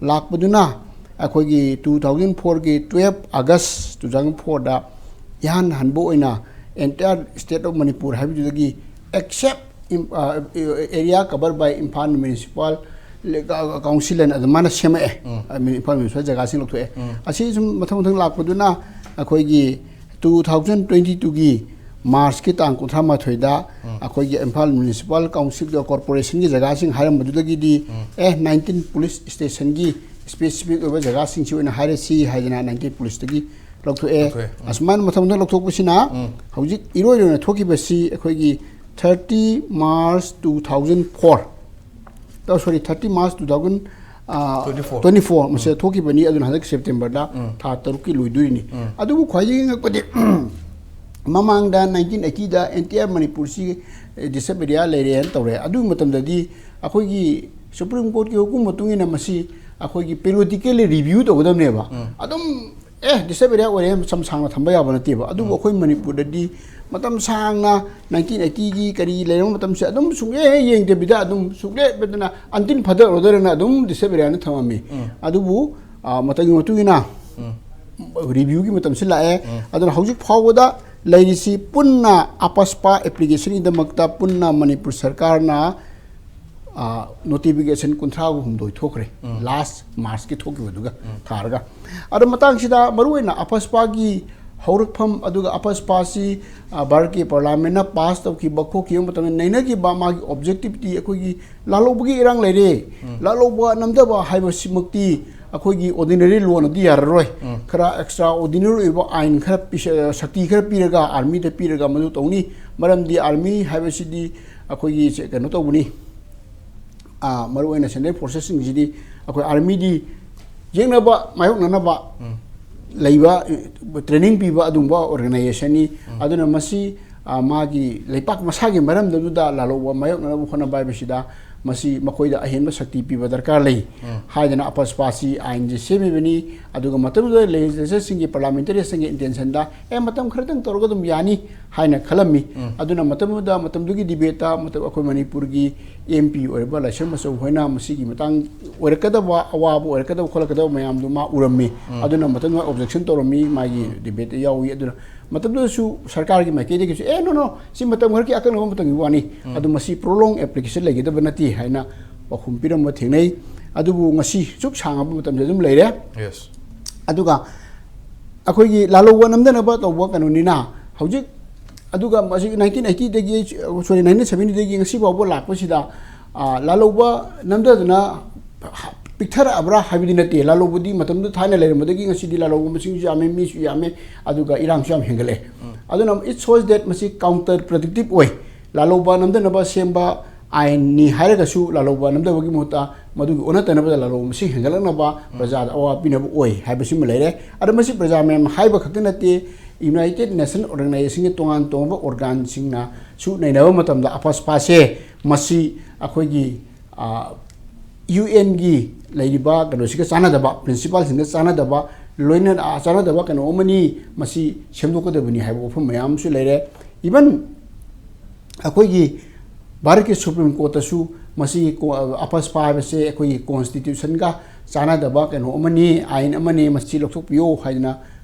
ꯂꯥꯛꯄꯗꯨꯅ ꯑꯩꯈꯣꯏꯒꯤ two thousand four ꯒꯤ twelve August two thousand four ꯗ ꯏꯍꯥꯟ ꯍꯥꯟꯕ ꯑꯣꯏꯅ entire state of Manipur ꯍꯥꯏꯕꯗꯨꯗꯒꯤ except ꯏꯝ-, ꯑ, area covered by Imphal Municipal Council ꯑꯅ ꯑꯗꯨꯃꯥꯏꯅ ꯁꯦꯝꯃꯛꯑꯦ꯫ ꯑ, ꯏꯝꯐꯥꯜ ꯃ꯭ꯌꯨꯅꯤꯁꯤꯄꯥꯜ ꯖꯒꯥꯁꯤꯡ ꯂꯧꯊꯣꯛꯑꯦ꯫ ꯑꯁꯤ ꯁꯨꯝ ꯃꯊꯪ ꯃꯊꯪ ꯂꯥꯛꯄꯗꯨꯅ ꯑꯩꯈꯣꯏꯒꯤ two thousand twenty two ꯒꯤ March ꯀꯤ ꯇꯥꯡ ꯀꯨꯟꯊ꯭ꯔꯥ ꯃꯥꯊꯣꯏꯗ ꯑꯩꯈꯣꯏꯒꯤ ꯏꯝꯐꯥꯜ ꯃ꯭ꯌꯨꯅꯤꯁꯤꯄꯥꯜ ꯀꯥꯎꯟꯁꯤꯜ, ꯀꯣꯔꯄꯣꯔꯦꯁꯟꯒꯤ ꯖꯒꯥꯁꯤꯡ ꯍꯥꯏꯔꯝꯕꯗꯨꯗꯒꯤꯗꯤ ꯑꯦ, nineteen police station ꯒꯤ specific ꯑꯣꯏꯕ ꯖꯒꯥꯁꯤꯡꯁꯤ ꯑꯣꯏꯅ ꯍꯥꯏꯔꯁꯤ ꯍꯥꯏꯗꯅ nineteen police ꯇꯒꯤ ꯂꯧꯊꯣꯛꯑꯦ꯫ ꯂꯧꯊꯣꯛꯑꯦ꯫ ꯎꯝ꯫ ꯑꯁꯨꯃꯥꯏꯅ ꯃꯊꯪ ꯃꯊꯪ ꯂꯧꯊꯣꯛꯄꯁꯤꯅ ꯎꯝ꯫ ꯍꯧꯖꯤꯛ ꯏꯔꯣꯏ ꯂꯣꯏꯅ ꯊꯣꯛꯈꯤꯕꯁꯤ ꯑꯩꯈꯣꯏꯒꯤ thirty March two thousand four, ꯑꯣ, sorry, thirty March two thousand, ꯑ, twenty four꯫ Twenty four ꯃꯁꯤꯗ ꯎꯝ꯫ ꯊꯣꯛꯈꯤꯕꯅꯤ꯫ ꯑꯗꯨꯅ ꯍꯟꯗꯛ September ꯗ ꯎꯝ꯫ ꯊꯥ ꯇꯔꯨꯛꯀꯤ ꯂꯣꯏꯗꯣꯏꯅꯤ꯫ ꯎꯝ꯫ ꯑꯗꯨꯕꯨ ꯈ꯭ꯋꯥꯏꯗꯒꯤ ꯉꯛꯄꯗꯤ ꯃꯃꯥꯡꯗ nineteen eighty ꯗ entire ꯃꯅꯤꯄꯨꯔꯁꯤ, ꯑꯦ, disturbed area ꯂꯩꯔꯦꯅ ꯇꯧꯔꯦ꯫ ꯑꯗꯨꯒꯤ ꯃꯇꯝꯗꯗꯤ ꯑꯩꯈꯣꯏꯒꯤ Supreme Court ꯀꯤ ꯍꯨꯀꯨꯝ ꯃꯇꯨꯡ ꯏꯟꯅ ꯃꯁꯤ ꯑꯩꯈꯣꯏꯒꯤ periodically review ꯇꯧꯒꯗꯕꯅꯦꯕ꯫ ꯎꯝ꯫ ꯑꯗꯨꯝ, ꯑꯦ, disturbed area ꯑꯣꯏꯔꯦ, ꯃꯇꯝ ꯁꯥꯡꯅ ꯊꯝꯕ ꯌꯥꯕ ꯅꯠꯇꯦꯕ꯫ ꯑꯗꯨꯕꯨ ꯎꯝ꯫ ꯑꯩꯈꯣꯏ ꯃꯅꯤꯄꯨꯔꯗꯗꯤ ꯃꯇꯝ ꯁꯥꯡꯅ nineteen eighty ꯒꯤ ꯀꯔꯤ ꯂꯩꯔꯝꯕ ꯃꯇꯝꯁꯦ ꯑꯗꯨꯝ ꯁꯨꯡꯌꯦꯡ ꯍꯦꯛ ꯌꯦꯡꯗꯕꯤꯗ ꯑꯗꯨꯝ ꯁꯨꯡꯂꯦꯞ ꯂꯦꯞꯇꯅ until further order ꯑꯅ ꯑꯗꯨꯝ disturbed area ꯅ ꯊꯝꯃꯝꯃꯤ꯫ ꯎꯝ꯫ ꯑꯗꯨꯕꯨ, ꯑ, ꯃꯇꯝꯒꯤ ꯃꯇꯨꯡ ꯏꯟꯅ ꯎꯝ꯫ review ꯒꯤ ꯃꯇꯝꯁꯤ ꯂꯥꯛꯑꯦ꯫ ꯎꯝ꯫ ꯑꯗꯨꯅ ꯍꯧꯖꯤꯛ ꯐꯥꯎꯕꯗ ꯂꯩꯔꯤꯁꯤ ꯄꯨꯟꯅ AFSPA application ꯒꯤꯗꯃꯛꯇ ꯄꯨꯟꯅ ꯃꯅꯤꯄꯨꯔ ꯁꯔꯀꯥꯔꯅ, ꯑ, notification ꯀꯨꯟꯊ꯭ꯔꯥꯒ ꯍꯨꯝꯗꯣꯏ ꯊꯣꯛꯈ꯭ꯔꯦ ꯎꯝ꯫ Last March ꯀꯤ ꯊꯣꯛꯈꯤꯕꯗꯨꯒ ꯎꯝ꯫ ꯊꯥꯔꯒ꯫ ꯑꯗꯣ ꯃꯇꯥꯡꯁꯤꯗ ꯃꯔꯨꯑꯣꯏꯅ AFSPA ꯒꯤ ꯍꯧꯔꯛꯐꯝ, ꯑꯗꯨꯒ AFSPA ꯁꯤ, ꯑ, ꯚꯥꯔꯠꯀꯤ ꯄꯥꯔꯂꯥꯃꯦꯟꯅ pass ꯇꯧꯈꯤꯕ ꯈꯣꯠꯈꯤꯕ ꯃꯇꯝꯗ ꯅꯩꯅꯈꯤꯕ ꯃꯥꯒꯤ objective ꯇꯤ ꯑꯩꯈꯣꯏꯒꯤ ꯂꯥꯜꯍꯧꯕꯒꯤ ꯏꯔꯥꯡ ꯂꯩꯔꯦ, ꯎꯝ꯫ ꯂꯥꯜꯍꯧꯕ ꯅꯝꯊꯕ ꯍꯥꯏꯕꯁꯤꯃꯛꯇꯤ ꯑꯩꯈꯣꯏꯒꯤ ordinary law ꯅꯗꯤ ꯌꯥꯔꯔꯣꯏ꯫ ꯎꯝ꯫ ꯈꯔ extraordinary ꯑꯣꯏꯕ ꯑꯥꯏꯟ ꯈꯔ ꯄꯤꯁ-, ꯁꯛꯇꯤ ꯈꯔ ꯄꯤꯔꯒ, army ꯗ ꯄꯤꯔꯒ ꯃꯗꯨ ꯇꯧꯅꯤ꯫ ꯃꯔꯝꯗꯤ army ꯍꯥꯏꯕꯁꯤꯗꯤ ꯑꯩꯈꯣꯏꯒꯤ ꯁꯦ-, ꯀꯩꯅꯣ ꯇꯧꯕꯅꯤ, ꯑ, ꯃꯔꯨꯑꯣꯏꯅ central forces ꯁꯤꯡꯁꯤꯗꯤ, ꯑꯩꯈꯣꯏ ꯑꯥꯔꯃꯤꯗꯤ ꯌꯦꯡꯅꯕ ꯃꯥꯌꯣꯛꯅꯅꯕ ꯂꯩꯕ, ꯇ꯭ꯔꯦꯅꯤꯡ ꯄꯤꯕ ꯑꯗꯨꯒꯨꯝꯕ ꯑꯣꯔꯒꯅꯥꯏꯖꯦꯁꯟꯅꯤ꯫ ꯑꯗꯨꯅ ꯃꯁꯤ, ꯑ, ꯃꯥꯒꯤ ꯂꯩꯄꯥꯛ ꯃꯁꯥꯒꯤ ꯃꯔꯝꯗꯨꯗ ꯂꯥꯜꯍꯧꯕ ꯃꯥꯌꯣꯛꯅꯅꯕ ꯍꯣꯠꯅꯕ ꯍꯥꯏꯕꯁꯤꯗ ꯃꯁꯤ ꯃꯈꯣꯏꯗ ꯑꯍꯦꯟꯕ ꯁꯛꯇꯤ ꯄꯤꯕ ꯗꯔꯀꯥꯔ ꯂꯩ ꯍꯥꯏꯗꯅ ꯑꯄꯁꯄꯥꯁꯤ ꯑꯥꯏꯟꯁꯦ ꯁꯦꯝꯃꯤꯕꯅꯤ꯫ ꯑꯗꯨꯒ ꯃꯇꯝꯗꯨꯗ ꯂꯦꯖꯤꯁꯂꯦꯆꯔꯁꯤꯡꯒꯤ, ꯄꯥꯔꯂꯥꯃꯦꯟꯇꯔꯤꯁꯤꯡꯒꯤ ꯏꯟꯇꯦꯟꯁꯟꯗ, "ꯑꯦ, ꯃꯇꯝ ꯈꯔꯇꯪ ꯇꯧꯔꯒ ꯑꯗꯨꯝ ꯌꯥꯅꯤ" ꯍꯥꯏꯅ ꯈꯜꯂꯝꯃꯤ꯫ ꯑꯗꯨꯅ ꯃꯇꯝꯗꯨꯗ, ꯃꯇꯝꯗꯨꯒꯤ ꯗꯤꯕꯦꯠꯇ ꯃꯇꯝ, ꯑꯩꯈꯣꯏ ꯃꯅꯤꯄꯨꯔꯒꯤ ꯑꯦꯝ ꯄꯤ ꯑꯣꯏꯔꯤꯕ ꯂꯥꯏꯁ꯭ꯔꯝ ꯃꯆꯧ ꯍꯣꯏꯅ ꯃꯁꯤꯒꯤ ꯃꯇꯥꯡ ꯑꯣꯏꯔꯛꯀꯗꯕ, ꯑꯋꯥꯕ ꯑꯣꯏꯔꯛꯀꯗꯕ, ꯈꯣꯠꯂꯛꯀꯗꯕ ꯃꯌꯥꯝꯗꯨ ꯃꯥ ꯎꯔꯝꯃꯤ꯫ ꯑꯗꯨꯅ ꯃꯇꯝꯗꯨꯗ ꯑꯣꯕꯖꯦꯛꯁꯟ ꯇꯧꯔꯝꯃꯤ, ꯃꯥꯒꯤ ꯗꯤꯕꯦꯠꯇ ꯌꯥꯎꯏ꯫ ꯑꯗꯨꯅ ꯃꯇꯝꯗꯨꯗꯁꯨ ꯁꯔꯀꯥꯔꯒꯤ ꯃꯥꯏꯀꯩꯗꯒꯤꯁꯨ, "ꯑꯦ, no, no, ꯁꯤ ꯃꯇꯝ ꯈꯔꯒꯤ ꯑꯀꯛꯅꯕ ꯃꯇꯝꯒꯤ ꯋꯥꯅꯤ, ꯑꯗꯨ ꯃꯁꯤ ꯄ꯭ꯔꯣꯂꯣꯡ ꯑꯦꯄ꯭ꯂꯤꯀꯦꯁꯟ ꯂꯩꯒꯗꯕ ꯅꯠꯇꯦ" ꯍꯥꯏꯅ ꯄꯥꯎꯈꯨꯝ ꯄꯤꯔꯝꯕ ꯊꯦꯡꯅꯩ꯫ ꯑꯗꯨꯕꯨ ꯉꯁꯤ ꯁꯨꯛ ꯁꯥꯡꯉꯕ ꯃꯇꯝꯁꯦ ꯑꯗꯨꯝ ꯂꯩꯔꯦ꯫ Yes. ꯑꯗꯨꯒ ꯑꯩꯈꯣꯏꯒꯤ ꯂꯥꯜꯍꯧꯕ ꯅꯝꯊꯅꯕ ꯇꯧꯕ ꯀꯩꯅꯣꯅꯤꯅ ꯍꯧꯖꯤꯛ, ꯑꯗꯨꯒ ꯃꯁꯤ ꯅꯥꯏꯟꯇꯤꯟ ꯑꯩꯠꯇꯤꯗꯒꯤ, ꯁꯣꯔꯤ, ꯅꯥꯏꯟꯇꯤꯟ ꯁꯚꯦꯟꯇꯤꯗꯒꯤ ꯉꯁꯤ ꯐꯥꯎꯕ ꯂꯥꯛꯄꯁꯤꯗ, ꯑ, ꯂꯥꯜꯍꯧꯕ ꯅꯝꯊꯗꯨꯅ ꯄꯤꯛꯊꯔꯛꯑꯕ꯭ꯔꯥ ꯍꯥꯏꯕꯗꯤ ꯅꯠꯇꯦ꯫ ꯂꯥꯜꯍꯧꯕꯗꯤ ꯃꯇꯝꯗꯨ ꯊꯥꯏꯅ ꯂꯩꯔꯝꯕꯗꯒꯤ ꯉꯁꯤꯗꯤ ꯂꯥꯜꯍꯧꯕ ꯃꯁꯤꯡꯁꯨ ꯌꯥꯝꯃꯦ, ꯃꯤꯁꯨ ꯌꯥꯝꯃꯦ, ꯑꯗꯨꯒ ꯏꯔꯥꯡꯁꯨ ꯌꯥꯝ ꯍꯦꯟꯒꯠꯂꯦ꯫ ꯑꯗꯨꯅ it shows that ꯃꯁꯤ counter productive ꯑꯣꯏ꯫ ꯂꯥꯜꯍꯧꯕ ꯅꯝꯊꯅꯕ ꯁꯦꯝꯕ ꯑꯥꯏꯟꯅꯤ ꯍꯥꯏꯔꯒꯁꯨ ꯂꯥꯜꯍꯧꯕ ꯅꯝꯊꯕꯒꯤ ꯃꯍꯨꯠꯇ ꯃꯗꯨꯒꯤ ꯑꯣꯟꯅ ꯇꯩꯅꯕꯗ ꯂꯥꯜꯍꯧꯕ ꯃꯁꯤꯡ ꯍꯦꯟꯒꯠꯂꯛꯅꯕ ꯄ꯭ꯔꯖꯥꯗ ꯑꯋꯥꯕ ꯄꯤꯅꯕ ꯑꯣꯏ ꯍꯥꯏꯕꯁꯤꯃ ꯂꯩꯔꯦ꯫ ꯑꯗ ꯃꯁꯤ ꯄ꯭ꯔꯖꯥ ꯃꯌꯥꯝ ꯍꯥꯏꯕ ꯈꯛꯇ ꯅꯠꯇꯦ, ꯌꯨꯅꯥꯏꯇꯦꯠ ꯅꯦꯁꯟ ꯑꯣꯔꯒꯅꯥꯏꯖꯦꯁꯟꯒꯤ ꯇꯣꯉꯥꯟ ꯇꯣꯉꯥꯟꯕ ꯑꯣꯔꯒꯥꯟꯁꯤꯡꯅꯁꯨ ꯅꯩꯅꯕ ꯃꯇꯝꯗ ꯑꯄꯁꯄꯥꯁꯦ ꯃꯁꯤ ꯑꯩꯈꯣꯏꯒꯤ, ꯑ, ꯌꯨ ꯑꯦꯟꯒꯤ ꯂꯩꯔꯤꯕ ꯀꯩꯅꯣꯁꯤꯒ ꯆꯥꯟꯅꯗꯕ, ꯄ꯭ꯔꯤꯟꯁꯤꯄꯥꯜꯁꯤꯡꯒ ꯆꯥꯟꯅꯗꯕ, ꯂꯣꯏꯅ, ꯑ, ꯆꯥꯟꯅꯗꯕ ꯀꯩꯅꯣ ꯑꯃꯅꯤ, ꯃꯁꯤ ꯁꯦꯝꯗꯣꯛꯀꯗꯕꯅꯤ ꯍꯥꯏꯕ ꯋꯥꯐꯝ ꯃꯌꯥꯝ ꯑꯃꯁꯨ ꯂꯩꯔꯦ꯫ Even ꯑꯩꯈꯣꯏꯒꯤ ꯚꯥꯔꯠꯀꯤ ꯁꯨꯄ꯭ꯔꯤꯝ ꯀꯣꯔꯠꯇꯁꯨ ꯃꯁꯤꯒꯤ ꯀꯣ-, ꯑꯄꯁꯄꯥ ꯍꯥꯏꯕꯁꯦ ꯑꯩꯈꯣꯏꯒꯤ ꯀꯣꯟꯁꯇꯤꯇ꯭ꯌꯨꯁꯟꯒ ꯆꯥꯟꯅꯗꯕ ꯀꯩꯅꯣ ꯑꯃꯅꯤ, ꯑꯥꯏꯟ ꯑꯃꯅꯤ, ꯃꯁꯤ ꯂꯧꯊꯣꯛꯄꯤꯌꯣ ꯍꯥꯏꯗꯅ,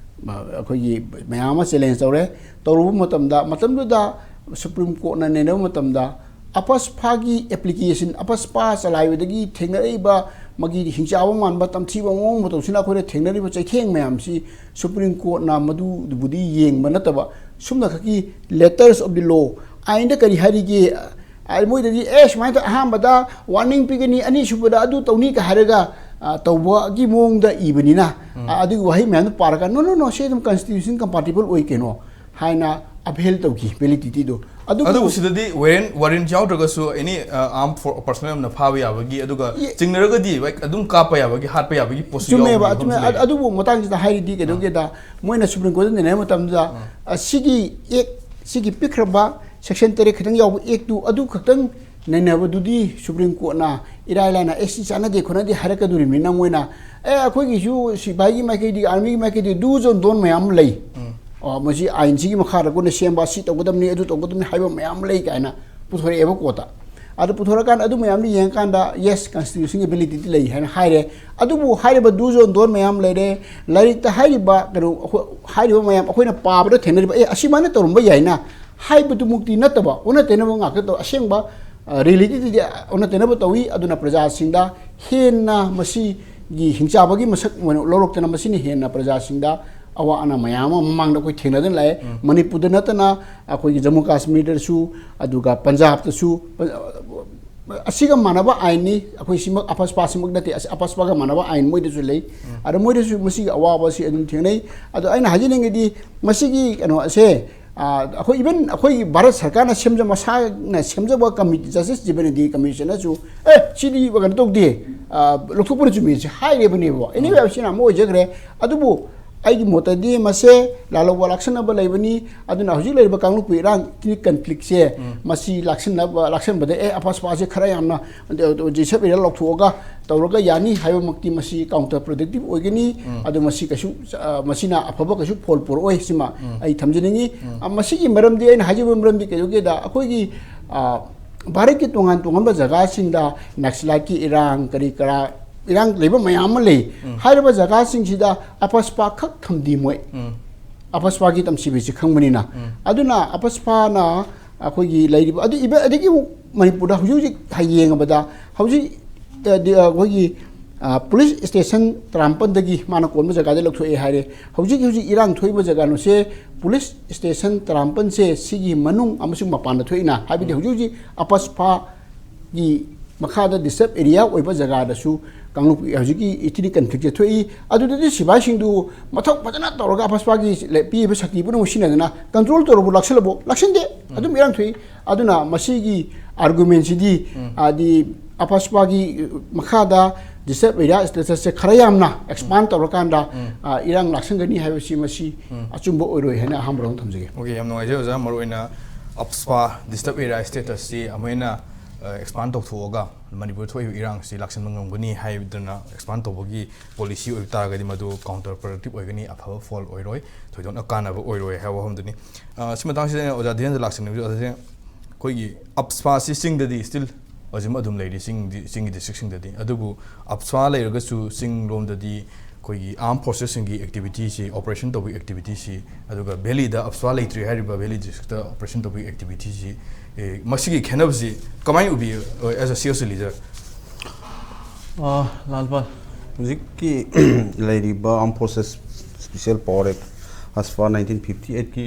ꯑ, ꯑꯩꯈꯣꯏꯒꯤ ꯃꯌꯥꯝ ꯑꯃ ꯆꯦꯂꯦꯟꯖ ꯇꯧꯔꯦ꯫ ꯇꯧꯔꯨꯕ ꯃꯇꯝꯗ, ꯃꯇꯝꯗꯨꯗ ꯁꯨꯄ꯭ꯔꯤꯝ ꯀꯣꯔꯠꯅ ꯅꯩꯅꯕ ꯃꯇꯝꯗ, ꯑꯄꯁꯄꯥꯒꯤ ꯑꯦꯄ꯭ꯂꯤꯀꯦꯁꯟ, ꯑꯄꯁꯄꯥ ꯆꯂꯥꯏꯕꯗꯒꯤ ꯊꯦꯡꯅꯔꯛꯏꯕ ꯃꯥꯒꯤ ꯍꯤꯡꯆꯥꯕ ꯃꯥꯟꯕ, ꯇꯝꯊꯤꯕ ꯃꯑꯣꯡ ꯃꯇꯧꯁꯤꯅ ꯑꯩꯈꯣꯏꯅ ꯊꯦꯡꯅꯔꯤꯕ ꯆꯩꯊꯦꯡ ꯃꯌꯥꯝꯁꯤ ꯁꯨꯄ꯭ꯔꯤꯝ ꯀꯣꯔꯠꯅ ꯃꯗꯨꯕꯨꯗꯤ ꯌꯦꯡꯕ ꯅꯠꯇꯕ, ꯁꯨꯝꯅꯈꯛꯀꯤ letters of the law, ꯑꯥꯏꯟꯗ ꯀꯔꯤ ꯍꯥꯏꯔꯤꯒꯦ, ꯑ, ꯃꯣꯏꯗꯗꯤ, "ꯑꯦ, ꯁꯨꯃꯥꯏꯅ ꯇꯧ-, ꯑꯍꯥꯟꯕꯗ ꯋꯥꯔꯅꯤꯡ ꯄꯤꯒꯅꯤ, ꯑꯅꯤꯁꯨꯕꯗ ꯑꯗꯨ ꯇꯧꯅꯤ" ꯀ ꯍꯥꯏꯔꯒ, ꯑ, ꯇꯧꯕꯒꯤ ꯃꯑꯣꯡꯗ ꯏꯕꯅꯤꯅ, ꯑ, ꯑꯗꯨꯒꯤ ꯋꯥꯍꯩ ꯃꯌꯥꯝꯗꯨ ꯄꯥꯔꯒ, "No, no, no, ꯁꯤ ꯑꯗꯨꯝ ꯀꯟꯁꯇꯤꯇ꯭ꯌꯨꯁꯟ ꯀꯝꯄꯥꯇꯤꯕꯜ ꯑꯣꯏ ꯀꯩꯅꯣ" ꯍꯥꯏꯅ ꯑꯚꯦꯜ ꯇꯧꯈꯤ ꯚꯦꯂꯤꯗꯤꯇꯤꯗꯣ꯫ ꯑꯗꯨꯕꯨ ꯑꯗꯨꯕꯨ ꯁꯤꯗꯗꯤ ꯋꯥꯔꯦꯟ ꯋꯥꯔꯦꯟ ꯌꯥꯎꯗ꯭ꯔꯒꯁꯨ ꯑꯦꯅꯤ ꯑꯥꯔꯝ ꯐꯣꯔ ꯄꯔꯁꯅꯦꯜ ꯑꯃꯅ ꯐꯥꯕ ꯌꯥꯕꯒꯤ, ꯑꯗꯨꯒ ꯌꯦ- ꯆꯤꯡꯅꯔꯒꯗꯤ, like, ꯑꯗꯨꯝ ꯀꯥꯞꯄ ꯌꯥꯕꯒꯤ, ꯍꯥꯠꯄ ꯌꯥꯕꯒꯤ ꯄꯣꯠꯁꯤ ꯆꯨꯝꯃꯦꯕ, ꯌꯥꯎꯕꯒꯤ ꯆꯨꯝꯃꯦ꯫ ꯃꯐꯝꯁꯨ ꯑꯗ- ꯂꯩ꯫ ꯑꯗꯨꯕꯨ ꯃꯇꯥꯡꯁꯤꯗ ꯍꯥꯏꯔꯗꯤ ꯀꯩꯗꯧꯒꯦꯗ, ꯃꯣꯏꯅ ꯁꯨꯄ꯭ꯔꯤꯝ ꯀꯣꯔꯠꯇ ꯅꯩꯅꯕ ꯃꯇꯝꯗ, ꯑ, ꯁꯤꯒꯤ ꯑꯦꯛ, ꯁꯤꯒꯤ ꯄꯤꯛꯈ꯭ꯔꯕ ꯁꯦꯛꯁꯟ ꯇꯔꯦꯠ ꯈꯛꯇꯪ ꯌꯥꯎꯕ ꯑꯦꯛꯇꯨ ꯑꯗꯨ ꯈꯛꯇꯪ ꯅꯩꯅꯕꯗꯨꯗꯤ ꯁꯨꯄ꯭ꯔꯤꯝ ꯀꯣꯔꯠꯅ ꯏꯔꯥꯏ ꯂꯥꯏꯅ, "ꯑꯦ, ꯁꯤ ꯆꯥꯟꯅꯗꯦ ꯈꯣꯠꯅꯗꯦ" ꯍꯥꯏꯔꯛꯀꯗꯣꯔꯤꯕꯅꯤꯅ, ꯃꯣꯏꯅ, "ꯑꯦ, ꯑꯩꯈꯣꯏꯒꯤꯁꯨ ꯁꯤꯐꯥꯏꯒꯤ ꯃꯥꯏꯀꯩꯗꯒꯤ, ꯑꯥꯔꯃꯤꯒꯤ ꯃꯥꯏꯀꯩꯗꯒꯤ do's and don't ꯃꯌꯥꯝ ꯑꯃ ꯂꯩ꯫ ꯑ, ꯃꯁꯤ ꯑꯥꯏꯟꯁꯤꯒꯤ ꯃꯈꯥꯗ ꯑꯩꯈꯣꯏꯅ ꯁꯦꯝꯕ, ꯁꯤ ꯇꯧꯒꯗꯕꯅꯤ, ꯑꯗꯨ ꯇꯧꯒꯗꯕꯅꯤ" ꯍꯥꯏꯕ ꯃꯌꯥꯝ ꯑꯃ ꯂꯩ ꯀꯥꯏꯅ ꯄꯨꯊꯣꯔꯛꯑꯦꯕ ꯀꯣꯔꯠꯇ꯫ ꯑꯗꯨ ꯄꯨꯊꯣꯔꯛꯀꯥꯟꯗ ꯑꯗꯨ ꯃꯌꯥꯝꯗꯨ ꯌꯦꯡꯉꯀꯥꯟꯗ, "Yes, constitutionꯒꯤ validity ꯂꯩ" ꯍꯥꯏꯅ ꯍꯥꯏꯔꯦ꯫ ꯑꯗꯨꯕꯨ ꯍꯥꯏꯔꯤꯕ do's and don't ꯃꯌꯥꯝ ꯂꯩꯔꯦ, ꯂꯥꯏꯔꯤꯛꯇ ꯍꯥꯏꯔꯤꯕ ꯀꯩꯅꯣ, ꯑꯩꯈꯣꯏ-, ꯍꯥꯏꯔꯤꯕ ꯃꯌꯥꯝ ꯑꯩꯈꯣꯏꯅ ꯄꯥꯕꯗ ꯊꯦꯡꯅꯔꯤꯕ, "ꯑꯦ, ꯑꯁꯤꯃꯥꯏꯅ ꯇꯧꯔꯝꯕ ꯌꯥꯏꯅ" ꯍꯥꯏꯕꯗꯨꯃꯛꯇꯤ ꯅꯠꯇꯕ, ꯑꯣꯟꯅ ꯇꯩꯅꯕ ꯉꯥꯛꯇ ꯇꯧ-, ꯑꯁꯦꯡꯕ, ꯑ, ꯔꯤꯌꯦꯂꯤꯇꯤꯗꯗꯤ ꯑꯣꯟꯅ ꯇꯩꯅꯕ ꯇꯧꯏ꯫ ꯑꯗꯨꯅ ꯄ꯭ꯔꯖꯥꯁꯤꯡꯗ ꯍꯦꯟꯅ ꯃꯁꯤꯒꯤ ꯍꯤꯡꯆꯥꯕꯒꯤ ꯃꯁꯛ ꯑꯣꯏꯅ ꯂꯧꯔꯛꯇꯅ, ꯃꯁꯤꯅ ꯍꯦꯟꯅ ꯄ꯭ꯔꯖꯥꯁꯤꯡꯗ ꯑꯋꯥ ꯑꯅꯥ ꯃꯌꯥꯝ ꯑꯃ ꯃꯃꯥꯡꯗ ꯑꯩꯈꯣꯏ ꯊꯦꯡꯅꯗꯨꯅ ꯂꯥꯛꯑꯦ꯫ ꯃꯅꯤꯄꯨꯔꯗ ꯅꯠꯇꯅ ꯑꯩꯈꯣꯏꯒꯤ ꯖꯝꯃꯨ ꯀꯥꯁꯃꯤꯔꯗꯁꯨ, ꯑꯗꯨꯒ ꯄꯟꯖꯥꯕꯇꯁꯨ, ꯑꯁꯤꯒ ꯃꯥꯟꯅꯕ ꯑꯥꯏꯟꯅꯤ꯫ ꯑꯩꯈꯣꯏ ꯁꯤꯃꯛ, ꯑꯐꯁꯄꯥꯁꯤꯃꯛ ꯅꯠꯇꯦ, ꯑꯁ-, ꯑꯐꯁꯄꯥꯒ ꯃꯥꯟꯅꯕ ꯑꯥꯏꯟ ꯃꯣꯏꯗꯁꯨ ꯂꯩ꯫ ꯑꯗ ꯃꯣꯏꯗꯁꯨ ꯃꯁꯤꯒꯤ ꯑꯋꯥꯕ ꯑꯁꯤ ꯑꯗꯨꯝ ꯊꯦꯡꯅꯩ꯫ ꯑꯗꯣ ꯑꯩꯅ ꯍꯥꯏꯖꯅꯤꯡꯉꯤꯗꯤ, ꯃꯁꯤꯒꯤ ꯀꯩꯅꯣ ꯑꯁꯦ, ꯑ, ꯑꯩꯈꯣꯏ, even ꯑꯩꯈꯣꯏꯒꯤ ꯚꯥꯔꯠ ꯁꯔꯀꯥꯔꯅ ꯁꯦꯝꯖ-, ꯃꯁꯥꯅ ꯁꯦꯝꯖꯕ ꯀꯃꯤꯇꯤ, ꯖꯁꯇꯤꯁ ꯖꯤꯕꯅꯦꯗꯤ ꯀꯃꯤꯁꯟꯅꯁꯨ, "ꯑꯦ, ꯁꯤꯗꯤ ꯀꯩꯅꯣ ꯇꯧꯗꯦ, ꯑ, ꯂꯧꯊꯣꯛꯄꯅ ꯆꯨꯝꯃꯤ" ꯁꯤ ꯍꯥꯏꯔꯦꯕꯅꯦꯕ꯫ Anyway, ꯁꯤꯅ ꯑꯃ ꯑꯣꯏꯖꯈ꯭ꯔꯦ꯫ ꯑꯗꯨꯕꯨ ꯑꯩꯒꯤ ꯃꯣꯠꯇꯗꯤ ꯃꯁꯦ ꯂꯥꯜꯂꯧꯕ ꯂꯥꯛꯁꯟꯅꯕ ꯂꯩꯕꯅꯤ꯫ ꯑꯗꯨꯅ ꯍꯧꯖꯤꯛ ꯂꯩꯔꯤꯕ ꯀꯥꯡꯂꯨꯞꯀꯤ ꯏꯔꯥꯡ, ethnic conflictꯁꯦ, ꯃꯁꯤ ꯂꯥꯛꯁꯤꯟꯅꯕ, ꯂꯥꯛꯁꯟꯕꯗ, "ꯑꯦ, ꯑꯐꯁꯄꯥꯁꯦ ꯈꯔ ꯌꯥꯝꯅ ꯖꯤꯁꯞ ꯑꯦꯔꯤꯌꯥ ꯂꯧꯊꯣꯛꯑꯒ ꯇꯧꯔꯒ ꯌꯥꯅꯤ" ꯍꯥꯏꯕꯃꯛꯇꯤ ꯃꯁꯤ counter productive ꯑꯣꯏꯒꯅꯤ꯫ ꯑꯗꯨ ꯃꯁꯤ ꯀꯩꯁꯨ, ꯑ, ꯃꯁꯤꯅ ꯑꯐꯕ ꯀꯩꯁꯨ ꯐꯣꯜ ꯄꯨꯔꯛꯑꯣꯏ, ꯁꯤꯃ ꯑꯩ ꯊꯝꯖꯅꯤꯡꯉꯤ꯫ ꯑ, ꯃꯁꯤꯒꯤ ꯃꯔꯝꯗꯤ ꯑꯩꯅ ꯍꯥꯏꯖꯕ ꯃꯔꯝꯗꯤ ꯀꯩꯗꯧꯒꯦꯗ, ꯑꯩꯈꯣꯏꯒꯤ, ꯑ, ꯚꯥꯔꯠꯀꯤ ꯇꯣꯉꯥꯟ ꯇꯣꯉꯥꯟꯕ ꯖꯒꯥꯁꯤꯡꯗ ꯅꯛꯁꯂꯥꯏꯠꯀꯤ ꯏꯔꯥꯡ, ꯀꯔꯤ ꯀꯔꯥ ꯏꯔꯥꯡ ꯂꯩꯕ ꯃꯌꯥꯝ ꯑꯃ ꯂꯩ꯫ ꯍꯥꯏꯔꯤꯕ ꯖꯒꯥꯁꯤꯡꯁꯤꯗ ꯑꯐꯁꯄꯥ ꯈꯛ ꯊꯝꯗꯦ ꯃꯣꯏ꯫ ꯑꯐꯁꯄꯥꯒꯤ ꯇꯝꯁꯤꯕꯁꯤ ꯈꯪꯕꯅꯤꯅ꯫ ꯑꯗꯨꯅ ꯑꯐꯁꯄꯥꯅ ꯑꯩꯈꯣꯏꯒꯤ ꯂꯩꯔꯤꯕ, ꯑꯗꯨ ꯏꯕ-, ꯑꯗꯒꯤ ꯑꯃꯨꯛ ꯃꯅꯤꯄꯨꯔꯗ ꯍꯧꯖꯤꯛ ꯍꯧꯖꯤꯛ ꯍꯥꯏ ꯌꯦꯡꯉꯕꯗ ꯍꯧꯖꯤꯛ, ꯑ, ꯗꯤ-, ꯑ, ꯑꯩꯈꯣꯏꯒꯤ, ꯑ, ꯄꯨꯂꯤꯁ ꯁ꯭ꯇꯦꯁꯟ ꯇꯔꯥꯃꯥꯄꯟꯗꯒꯤ ꯃꯥꯅ ꯀꯣꯟꯕ ꯖꯒꯥꯗ ꯂꯧꯊꯣꯛꯑꯦ ꯍꯥꯏꯔꯦ꯫ ꯍꯧꯖꯤꯛ ꯍꯧꯖꯤꯛ ꯏꯔꯥꯡ ꯊꯣꯛꯏꯕ ꯖꯒꯥꯅꯨꯁꯦ ꯄꯨꯂꯤꯁ ꯁ꯭ꯇꯦꯁꯟ ꯇꯔꯥꯃꯥꯄꯟꯁꯦ ꯁꯤꯒꯤ ꯃꯅꯨꯡ ꯑꯃꯁꯨꯡ ꯃꯄꯥꯟꯗ ꯊꯣꯛꯏꯅ, ꯍꯥꯏꯕꯗꯤ ꯍꯧꯖꯤꯛ ꯍꯧꯖꯤꯛ ꯑꯐꯁꯄꯥꯒꯤ ꯃꯈꯥꯗ ꯗꯤꯁꯇꯔꯕ ꯑꯦꯔꯤꯌꯥ ꯑꯣꯏꯕ ꯖꯒꯥꯗꯁꯨ ꯀꯥꯡꯂꯨꯞ ꯍꯧꯖꯤꯛꯀꯤ ꯏꯊꯅꯤꯛ ꯀꯟꯐ꯭ꯂꯤꯛꯁꯦ ꯊꯣꯛꯏ꯫ ꯑꯗꯨꯗꯗꯤ ꯁꯤꯐꯥꯏꯁꯤꯡꯗꯨ ꯃꯊꯧ ꯐꯖꯅ ꯇꯧꯔꯒ ꯑꯐꯁꯄꯥꯒꯤ ꯂꯩ-, ꯄꯤꯔꯤꯕ ꯁꯛꯇꯤ ꯄꯨꯝꯅꯃꯛ ꯁꯤꯖꯤꯟꯅꯗꯅ ꯀꯟꯇ꯭ꯔꯣꯜ ꯇꯧꯔꯕꯨ ꯂꯥꯛꯁꯤꯜꯂꯕꯨ ꯂꯥꯛꯁꯤꯟꯗꯦ, ꯑꯗꯨꯝ ꯏꯔꯥꯡ ꯊꯣꯛꯏ꯫ ꯑꯗꯨꯅ ꯃꯁꯤꯒꯤ ꯑꯥꯔꯒꯨꯃꯦꯟꯁꯤꯗꯤ, ꯍꯥꯏꯗꯤ ꯑꯐꯁꯄꯥꯒꯤ ꯃꯈꯥꯗ ꯗꯤꯁꯇꯔꯕ ꯑꯦꯔꯤꯌꯥ ꯁ꯭ꯇꯦꯇꯁꯁꯦ ꯈꯔ ꯌꯥꯝꯅ ꯑꯦꯛꯁꯄꯥꯟ ꯇꯧꯔꯀꯥꯟꯗ, ꯑ, ꯏꯔꯥꯡ ꯂꯥꯛꯁꯤꯟꯒꯅꯤ ꯍꯥꯏꯕꯁꯤ ꯃꯁꯤ ꯑꯆꯨꯝꯕ ꯑꯣꯏꯔꯣꯏ ꯍꯥꯏꯅ ꯑꯍꯥꯟꯕ ꯔꯥꯎꯟ ꯊꯝꯖꯒꯦ꯫ ꯑꯣꯀꯦ, ꯌꯥꯝ ꯅꯨꯡꯉꯥꯏꯖꯩ ꯑꯣꯖꯥ꯫ ꯃꯔꯨꯑꯣꯏꯅ ꯑꯞꯁꯄꯥ ꯗꯤꯁꯇꯔꯕ ꯑꯦꯔꯤꯌꯥ ꯁ꯭ꯇꯦꯇꯁꯁꯤ ꯑꯃꯨꯛ ꯍꯦꯟꯅ, ꯑ, ꯑꯦꯛꯁꯄꯥꯟ ꯇꯧꯊꯣꯛꯑꯒ ꯃꯅꯤꯄꯨꯔꯗ ꯊꯣꯛꯏꯕ ꯏꯔꯥꯡꯁꯤ ꯂꯥꯛꯁꯤꯟꯕ ꯉꯝꯒꯅꯤ ꯍꯥꯏꯗꯅ ꯑꯦꯛꯁꯄꯥꯟ ꯇꯧꯕꯒꯤ ꯄꯣꯂꯤꯁꯤ ꯑꯣꯏꯕ ꯇꯥꯔꯒꯗꯤ ꯃꯗꯨ ꯀꯥꯎꯟꯇꯔ ꯄ꯭ꯔꯗꯛꯇꯤꯞ ꯑꯣꯏꯒꯅꯤ, ꯑꯐꯕ ꯐꯣꯜ ꯑꯣꯏꯔꯣꯏ, ꯊꯣꯏꯗꯣꯛꯅ ꯀꯥꯟꯅꯕ ꯑꯣꯏꯔꯣꯏ ꯍꯥꯏꯕ ꯋꯥꯐꯝꯗꯨꯅꯤ꯫ ꯑ, ꯁꯤ ꯃꯇꯥꯡꯁꯤꯗ ꯑꯩꯅ ꯑꯣꯖꯥ ꯙꯤꯔꯦꯟꯗ꯭ꯔ ꯂꯥꯛꯁꯤꯟꯅꯕꯤꯔꯤꯕ ꯑꯣꯖꯥꯁꯦ, ꯑꯩꯈꯣꯏꯒꯤ ꯑꯞꯁꯄꯥꯁꯤ ꯆꯤꯡꯗꯗꯤ ꯁ꯭ꯇꯤꯜ ꯍꯧꯖꯤꯛ ꯑꯗꯨꯝ ꯂꯩꯔꯤ, ꯆꯤꯡꯗꯤ, ꯆꯤꯡꯒꯤ ꯗꯤꯁꯇ꯭ꯔꯤꯛꯁꯤꯡꯗꯗꯤ꯫ ꯑꯗꯨꯕꯨ ꯑꯞꯁꯄꯥ ꯂꯩꯔꯒꯁꯨ ꯆꯤꯡ ꯂꯣꯝꯗꯗꯤ ꯑꯩꯈꯣꯏꯒꯤ ꯑꯥꯔꯝ ꯐꯣꯔꯁꯦꯁꯁꯤꯡꯒꯤ ꯑꯦꯛꯇꯤꯚꯤꯇꯤꯁꯤ, ꯑꯣꯄꯔꯦꯁꯟ ꯇꯧꯕꯒꯤ ꯑꯦꯛꯇꯤꯚꯤꯇꯤꯁꯤ, ꯑꯗꯨꯒ ꯚꯦꯂꯤꯗ, ꯑꯞꯁꯄꯥ ꯂꯩꯇ꯭ꯔꯤ ꯍꯥꯏꯔꯤꯕ ꯚꯦꯂꯤ ꯗꯤꯁꯇ꯭ꯔꯤꯛꯇ ꯑꯣꯄꯔꯦꯁꯟ ꯇꯧꯕꯒꯤ ꯑꯦꯛꯇꯤꯚꯤꯇꯤꯁꯤ, ꯑꯦ, ꯃꯁꯤꯒꯤ ꯈꯦꯠꯅꯕꯁꯤ ꯀꯃꯥꯏꯅ ꯎꯕꯤ, as a C S leader? ꯑ, ꯂꯥꯜꯄꯥꯜ, ꯍꯧꯖꯤꯛꯀꯤ ꯂꯩꯔꯤꯕ Armed Forces Special Power Act, AFSPA nineteen fifty ꯑꯩꯠꯀꯤ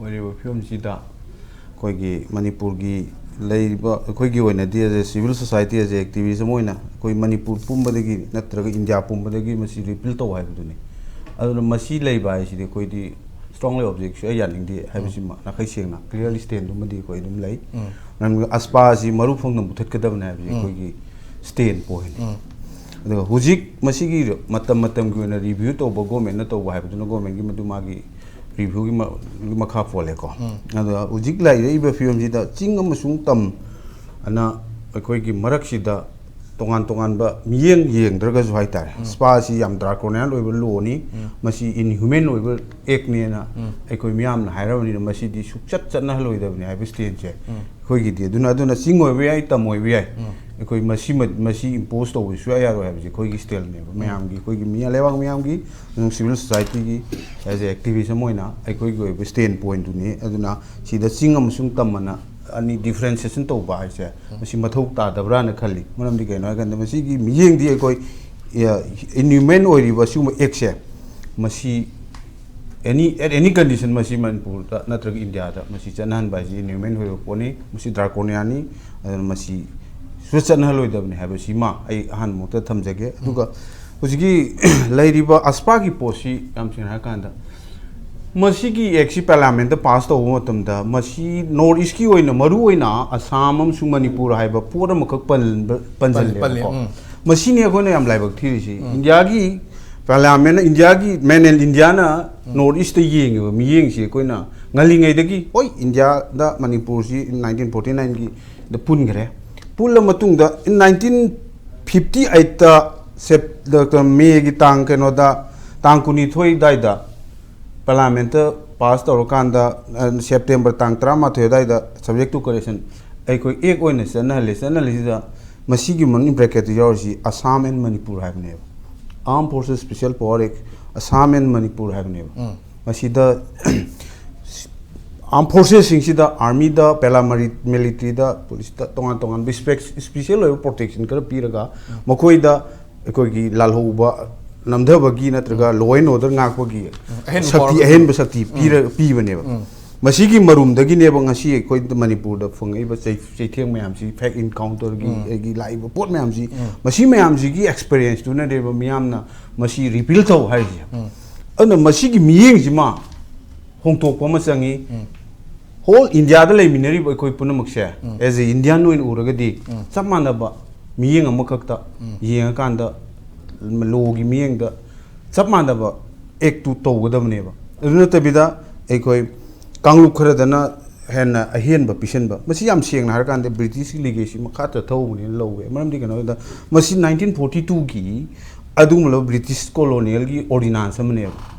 ꯑꯣꯏꯔꯤꯕ ꯐꯤꯕꯝꯁꯤꯗ ꯑꯩꯈꯣꯏꯒꯤ ꯃꯅꯤꯄꯨꯔꯒꯤ ꯂꯩꯔꯤꯕ, ꯑꯩꯈꯣꯏꯒꯤ ꯑꯣꯏꯅꯗꯤ as a civil society, as a activist ꯑꯃ ꯑꯣꯏꯅ ꯑꯩꯈꯣꯏ ꯃꯅꯤꯄꯨꯔ ꯄꯨꯝꯕꯗꯒꯤ ꯅꯠꯇ꯭ꯔꯒ ꯏꯟꯗꯤꯌꯥ ꯄꯨꯝꯕꯗꯒꯤ ꯃꯁꯤ ꯔꯤꯄꯤꯜ ꯇꯧ ꯍꯥꯏꯕꯗꯨꯅꯤ꯫ ꯑꯗꯨꯅ ꯃꯁꯤ ꯂꯩꯕ ꯍꯥꯏꯁꯤꯗꯤ ꯑꯩꯈꯣꯏꯗꯤ strongly object ꯁꯨꯛꯌꯥ ꯌꯥꯅꯤꯡꯗꯦ ꯍꯥꯏꯕꯁꯤꯃ ꯅꯥꯈꯩ ꯁꯦꯡꯅ clearly stand ꯑꯃꯗꯤ ꯑꯩꯈꯣꯏ ꯑꯗꯨꯝ ꯂꯩ꯫ ꯃꯔꯝꯗꯤ ꯑꯁꯄꯥ ꯑꯁꯤ ꯃꯔꯨ ꯐꯪꯅ ꯃꯨꯊꯠꯀꯗꯕꯅꯤ ꯍꯥꯏꯕꯁꯤ ꯑꯩꯈꯣꯏꯒꯤ stand point ꯅꯤ꯫ ꯑꯗꯨꯒ ꯍꯧꯖꯤꯛ ꯃꯁꯤꯒꯤ ꯃꯇꯝ ꯃꯇꯝꯒꯤ ꯑꯣꯏꯅ ꯔꯤꯚ꯭ꯌꯨ ꯇꯧꯕ, ꯒꯣꯔꯃꯦꯟꯅ ꯇꯧꯕ ꯍꯥꯏꯕꯗꯨꯅ ꯒꯣꯔꯃꯦꯟꯒꯤ ꯃꯗꯨ ꯃꯥꯒꯤ ꯔꯤꯚ꯭ꯌꯨꯒꯤ ꯃ-, ꯒꯤ ꯃꯈꯥ ꯄꯣꯜꯂꯦꯀꯣ꯫ ꯑꯗꯨꯒ ꯍꯧꯖꯤꯛ ꯂꯩꯔꯛꯏꯕ ꯐꯤꯕꯝꯁꯤꯗ ꯆꯤꯡ ꯑꯃꯁꯨꯡ ꯇꯝ ꯑꯅ ꯑꯩꯈꯣꯏꯒꯤ ꯃꯔꯛꯁꯤꯗ ꯇꯣꯉꯥꯟ ꯇꯣꯉꯥꯟꯕ ꯃꯤꯠꯌꯦꯡ ꯌꯦꯡꯗ꯭ꯔꯒꯁꯨ ꯍꯥꯏꯇꯥꯔꯦ, ꯑꯁꯄꯥꯁꯤ ꯌꯥꯝ draconian ꯑꯣꯏꯕ law ꯅꯤ, ꯃꯁꯤ inhuman ꯑꯣꯏꯕ act ꯅꯦꯅ ꯑꯩꯈꯣꯏ ꯃꯤꯌꯥꯝꯅ ꯍꯥꯏꯔꯕꯅꯤꯅ ꯃꯁꯤꯗꯤ ꯁꯨꯛꯆꯠ ꯆꯠꯅꯍꯜꯂꯣꯏꯗꯕꯅꯤ ꯍꯥꯏꯕ stand ꯁꯦ ꯑꯩꯈꯣꯏꯒꯤꯗꯤ꯫ ꯑꯗꯨꯅ, ꯑꯗꯨꯅ ꯆꯤꯡ ꯑꯣꯏꯕ ꯌꯥꯏ, ꯇꯝ ꯑꯣꯏꯕ ꯌꯥꯏ, ꯑꯩꯈꯣꯏ ꯃꯁꯤ, ꯃꯁꯤ impose ꯇꯧꯕ ꯁꯨꯛꯌꯥ ꯌꯥꯔꯣꯏ ꯍꯥꯏꯕꯁꯦ ꯑꯩꯈꯣꯏꯒꯤ stand ꯅꯦꯕ꯫ ꯃꯌꯥꯝꯒꯤ, ꯑꯩꯈꯣꯏꯒꯤ ꯃꯤ, ꯂꯩꯕꯥꯛ ꯃꯤꯌꯥꯝꯒꯤ ꯑꯃꯁꯨꯡ civil society ꯒꯤ as a activist ꯑꯃ ꯑꯣꯏꯅ ꯑꯩꯈꯣꯏꯒꯤ ꯑꯣꯏꯕ stand point ꯗꯨꯅꯤ꯫ ꯑꯗꯨꯅ ꯁꯤꯗ ꯆꯤꯡ ꯑꯃꯁꯨꯡ ꯇꯝ ꯑꯅ ꯑꯅꯤ differentiation ꯇꯧꯕ ꯍꯥꯏꯁꯦ ꯃꯁꯤ ꯃꯊꯧ ꯇꯥꯗꯕ꯭ꯔꯥꯅ ꯈꯜꯂꯤ꯫ ꯃꯔꯝꯗꯤ ꯀꯩꯅꯣ ꯍꯥꯏꯀꯥꯟꯗ ꯃꯁꯤꯒꯤ ꯃꯤꯠꯌꯦꯡꯗꯤ ꯑꯩꯈꯣꯏ, ꯑ, inhuman ꯑꯣꯏꯔꯤꯕ ꯁꯤꯒꯨꯝꯕ act ꯁꯦ ꯃꯁꯤ any, at any condition ꯃꯁꯤ ꯃꯅꯤꯄꯨꯔꯗ ꯅꯠꯇ꯭ꯔꯒ ꯏꯟꯗꯤꯌꯥꯗ ꯃꯁꯤ ꯆꯠꯅꯍꯟꯕ ꯍꯥꯏꯁꯤ inhuman ꯑꯣꯏꯕ ꯄꯣꯠꯅꯤ, ꯃꯁꯤ draconian ꯅꯤ꯫ ꯑꯗꯨꯅ ꯃꯁꯤ ꯁꯨ ꯆꯠꯅꯍꯜꯂꯣꯏꯗꯕꯅꯤ ꯍꯥꯏꯕꯁꯤꯃ ꯑꯩ ꯑꯍꯥꯟꯕꯃꯛꯇ ꯊꯝꯖꯒꯦ꯫ ꯑꯗꯨꯒ ꯍꯧꯖꯤꯛꯀꯤ ꯂꯩꯔꯤꯕ ꯑꯁꯄꯥꯒꯤ ꯄꯣꯠꯁꯤ, ꯌꯥꯝ ꯁꯦꯡꯅ ꯍꯥꯏꯔꯀꯥꯟꯗ, ꯃꯁꯤꯒꯤ ꯑꯦꯛꯁꯤ ꯄꯥꯔꯂꯤꯌꯥꯃꯦꯟꯇ ꯄꯥꯁ ꯇꯧꯕ ꯃꯇꯝꯗ ꯃꯁꯤ ꯅꯣꯔꯠ ꯏꯁꯀꯤ ꯑꯣꯏꯅ, ꯃꯔꯨ ꯑꯣꯏꯅ ꯑꯁꯥꯝ ꯑꯃꯁꯨꯡ ꯃꯅꯤꯄꯨꯔ ꯍꯥꯏꯕ ꯄꯣꯠ ꯑꯃꯈꯛ ꯄꯟꯕ- ꯄꯜꯂꯦ, ꯄꯟꯁꯤꯜꯂꯦꯕꯀꯣ꯫ ꯎꯝ꯫ ꯃꯁꯤꯅꯤ ꯑꯩꯈꯣꯏꯅ ꯌꯥꯝ ꯂꯥꯏꯕꯛ ꯊꯤꯔꯤꯁꯤ꯫ ꯎꯝ꯫ ꯏꯟꯗꯤꯌꯥꯒꯤ ꯄꯥꯔꯂꯤꯌꯥꯃꯦꯟꯅ, ꯏꯟꯗꯤꯌꯥꯒꯤ ꯃꯦꯟ ꯑꯦꯟ ꯏꯟꯗꯤꯌꯥꯅ ꯎꯝ꯫ ꯅꯣꯔꯠ ꯏꯁꯇ ꯌꯦꯡꯉꯤꯕ ꯃꯤꯠꯌꯦꯡꯁꯤ ꯑꯩꯈꯣꯏꯅ ꯉꯜꯂꯤꯉꯩꯗꯒꯤ, ꯍꯣꯏ, ꯏꯟꯗꯤꯌꯥꯗ ꯃꯅꯤꯄꯨꯔꯁꯤ ꯅꯥꯏꯟꯇꯤꯟ ꯐꯣꯔꯇꯤ ꯅꯥꯏꯟꯒꯤꯗ ꯄꯨꯟꯈ꯭ꯔꯦ꯫ ꯄꯨꯜꯂ ꯃꯇꯨꯡꯗ ꯅꯥꯏꯟꯇꯤꯟ ꯐꯤꯐꯇꯤ ꯑꯩꯠꯇ ꯁꯦꯞ-, ꯗ-, ꯃꯦꯒꯤ ꯇꯥꯡ ꯀꯩꯅꯣꯗ, ꯇꯥꯡ ꯀꯨꯟꯅꯤꯊꯣꯏ ꯑꯗꯨꯋꯥꯏꯗ ꯄꯥꯔꯂꯤꯌꯥꯃꯦꯟꯇ ꯄꯥꯁ ꯇꯧꯔꯀꯥꯟꯗ, ꯑ, ꯁꯦꯞꯇꯦꯝꯕꯔ ꯇꯥꯡ ꯇꯔꯥꯃꯥꯊꯣꯏ ꯑꯗꯨꯋꯥꯏꯗ subject to correction ꯑꯩꯈꯣꯏ ꯑꯦꯛ ꯑꯣꯏꯅ ꯆꯠꯅꯍꯜꯂꯦ꯫ ꯆꯠꯅꯍꯜꯂꯤꯁꯤꯗ ꯃꯁꯤꯒꯤ ꯃꯅꯨꯡ ꯕ꯭ꯔꯦꯀꯦꯠꯇ ꯌꯥꯎꯔꯤꯁꯤ ꯑꯁꯥꯝ ꯑꯦꯟ ꯃꯅꯤꯄꯨꯔ ꯍꯥꯏꯕꯅꯦꯕ꯫ Armed Forces Special Power Act, Assam and Manipur ꯍꯥꯏꯕꯅꯦꯕ꯫ ꯎꯝ꯫ ꯃꯁꯤꯗ armed forcesꯁꯤꯡꯁꯤꯗ, ꯑꯥꯔꯃꯤꯗ, ꯄꯦꯔꯥꯃꯤꯂꯤꯇꯔꯤꯗ, ꯄꯨꯂꯤꯁꯇ, ꯇꯣꯉꯥꯟ ꯇꯣꯉꯥꯟꯕ ꯏꯁꯄꯦꯁꯤꯌꯦꯜ ꯑꯣꯏꯕ ꯄ꯭ꯔꯣꯇꯦꯛꯁꯟ ꯈꯔ ꯄꯤꯔꯒ, ꯎꯝ꯫ ꯃꯈꯣꯏꯗ ꯑꯩꯈꯣꯏꯒꯤ ꯂꯥꯜꯍꯧꯕ ꯅꯝꯊꯕꯒꯤ ꯅꯠꯇ꯭ꯔꯒ law and order ꯉꯥꯛꯄꯒꯤ ꯎꯝ, ꯑꯍꯦꯟꯕ ꯁꯛꯇꯤ, power ꯑꯍꯦꯟꯕ ꯁꯛꯇꯤ ꯎꯝ꯫ ꯄꯤꯔ-, ꯄꯤꯕꯅꯦꯕ꯫ ꯎꯝ꯫ ꯃꯁꯤꯒꯤ ꯃꯔꯨꯝꯗꯒꯤꯅꯦꯕ ꯉꯁꯤ ꯑꯩꯈꯣꯏ ꯃꯅꯤꯄꯨꯔꯗ ꯐꯪꯉꯛꯏꯕ ꯆꯩ-, ꯆꯩꯊꯦꯡ ꯃꯌꯥꯝꯁꯤ, ꯐꯦꯛ ꯏꯟꯀꯥꯎꯟꯇꯔꯒꯤ ꯎꯝ꯫ ꯑꯗꯒꯤ ꯂꯥꯛꯏꯕ ꯄꯣꯠ ꯃꯌꯥꯝꯁꯤ, ꯎꯝ꯫ ꯃꯁꯤ ꯃꯌꯥꯝꯁꯤꯒꯤ ꯑꯦꯛꯁꯄꯤꯔꯤꯌꯦꯟꯁꯇꯨꯅꯅꯦꯕ ꯃꯤꯌꯥꯝꯅ ꯃꯁꯤ ꯔꯤꯄꯤꯜ ꯇꯧ ꯍꯥꯏꯔꯤꯁꯦ꯫ ꯎꯝ꯫ ꯑꯗꯨꯅ ꯃꯁꯤꯒꯤ ꯃꯤꯠꯌꯦꯡꯁꯤꯃ ꯍꯣꯡꯗꯣꯛꯄ ꯑꯃ ꯆꯪꯉꯤ꯫ ꯎꯝ꯫ ꯍꯣꯜ ꯏꯟꯗꯤꯌꯥꯗ ꯂꯩꯃꯤꯟꯅꯔꯤꯕ ꯑꯩꯈꯣꯏ ꯄꯨꯝꯅꯃꯛꯁꯦ, ꯎꯝ꯫ As a Indian ꯑꯣꯏꯅ ꯎꯔꯒꯗꯤ, ꯎꯝ꯫ ꯆꯞ ꯃꯥꯟꯅꯕ ꯃꯤꯠꯌꯦꯡ ꯑꯃꯈꯛꯇ ꯎꯝ꯫ ꯌꯦꯡꯉꯀꯥꯟꯗ, ꯂꯣꯒꯤ ꯃꯤꯠꯌꯦꯡꯗ ꯆꯞ ꯃꯥꯟꯅꯕ ꯑꯦꯛꯇꯨ ꯇꯧꯒꯗꯕꯅꯦꯕ꯫ ꯑꯗꯨ ꯅꯠꯇꯕꯤꯗ ꯑꯩꯈꯣꯏ ꯀꯥꯡꯂꯨꯞ ꯈꯔꯗꯅ ꯍꯦꯟꯅ ꯑꯍꯦꯟꯕ ꯄꯤꯁꯟꯕ, ꯃꯁꯤ ꯌꯥꯝ ꯁꯦꯡꯅ ꯍꯥꯏꯔꯀꯥꯟꯗ ꯕ꯭ꯔꯤꯇꯤꯁꯀꯤ ꯂꯤꯒꯦꯁꯤ ꯃꯈꯥ ꯆꯠꯊꯍꯧꯕꯅꯦꯅ ꯂꯧꯋꯦ꯫ ꯃꯔꯝꯗꯤ ꯀꯩꯅꯣ ꯍꯥꯏꯕꯗ, ꯃꯁꯤ ꯅꯥꯏꯟꯇꯤꯟ ꯐꯣꯔꯇꯤ ꯇꯨꯒꯤ ꯑꯗꯨꯒꯨꯝꯂꯕ ꯕ꯭ꯔꯤꯇꯤꯁ ꯀꯣꯂꯣꯅꯤꯌꯦꯜꯒꯤ ꯑꯣꯔꯗꯤꯅꯥꯟꯁ ꯑꯃꯅꯦꯕ,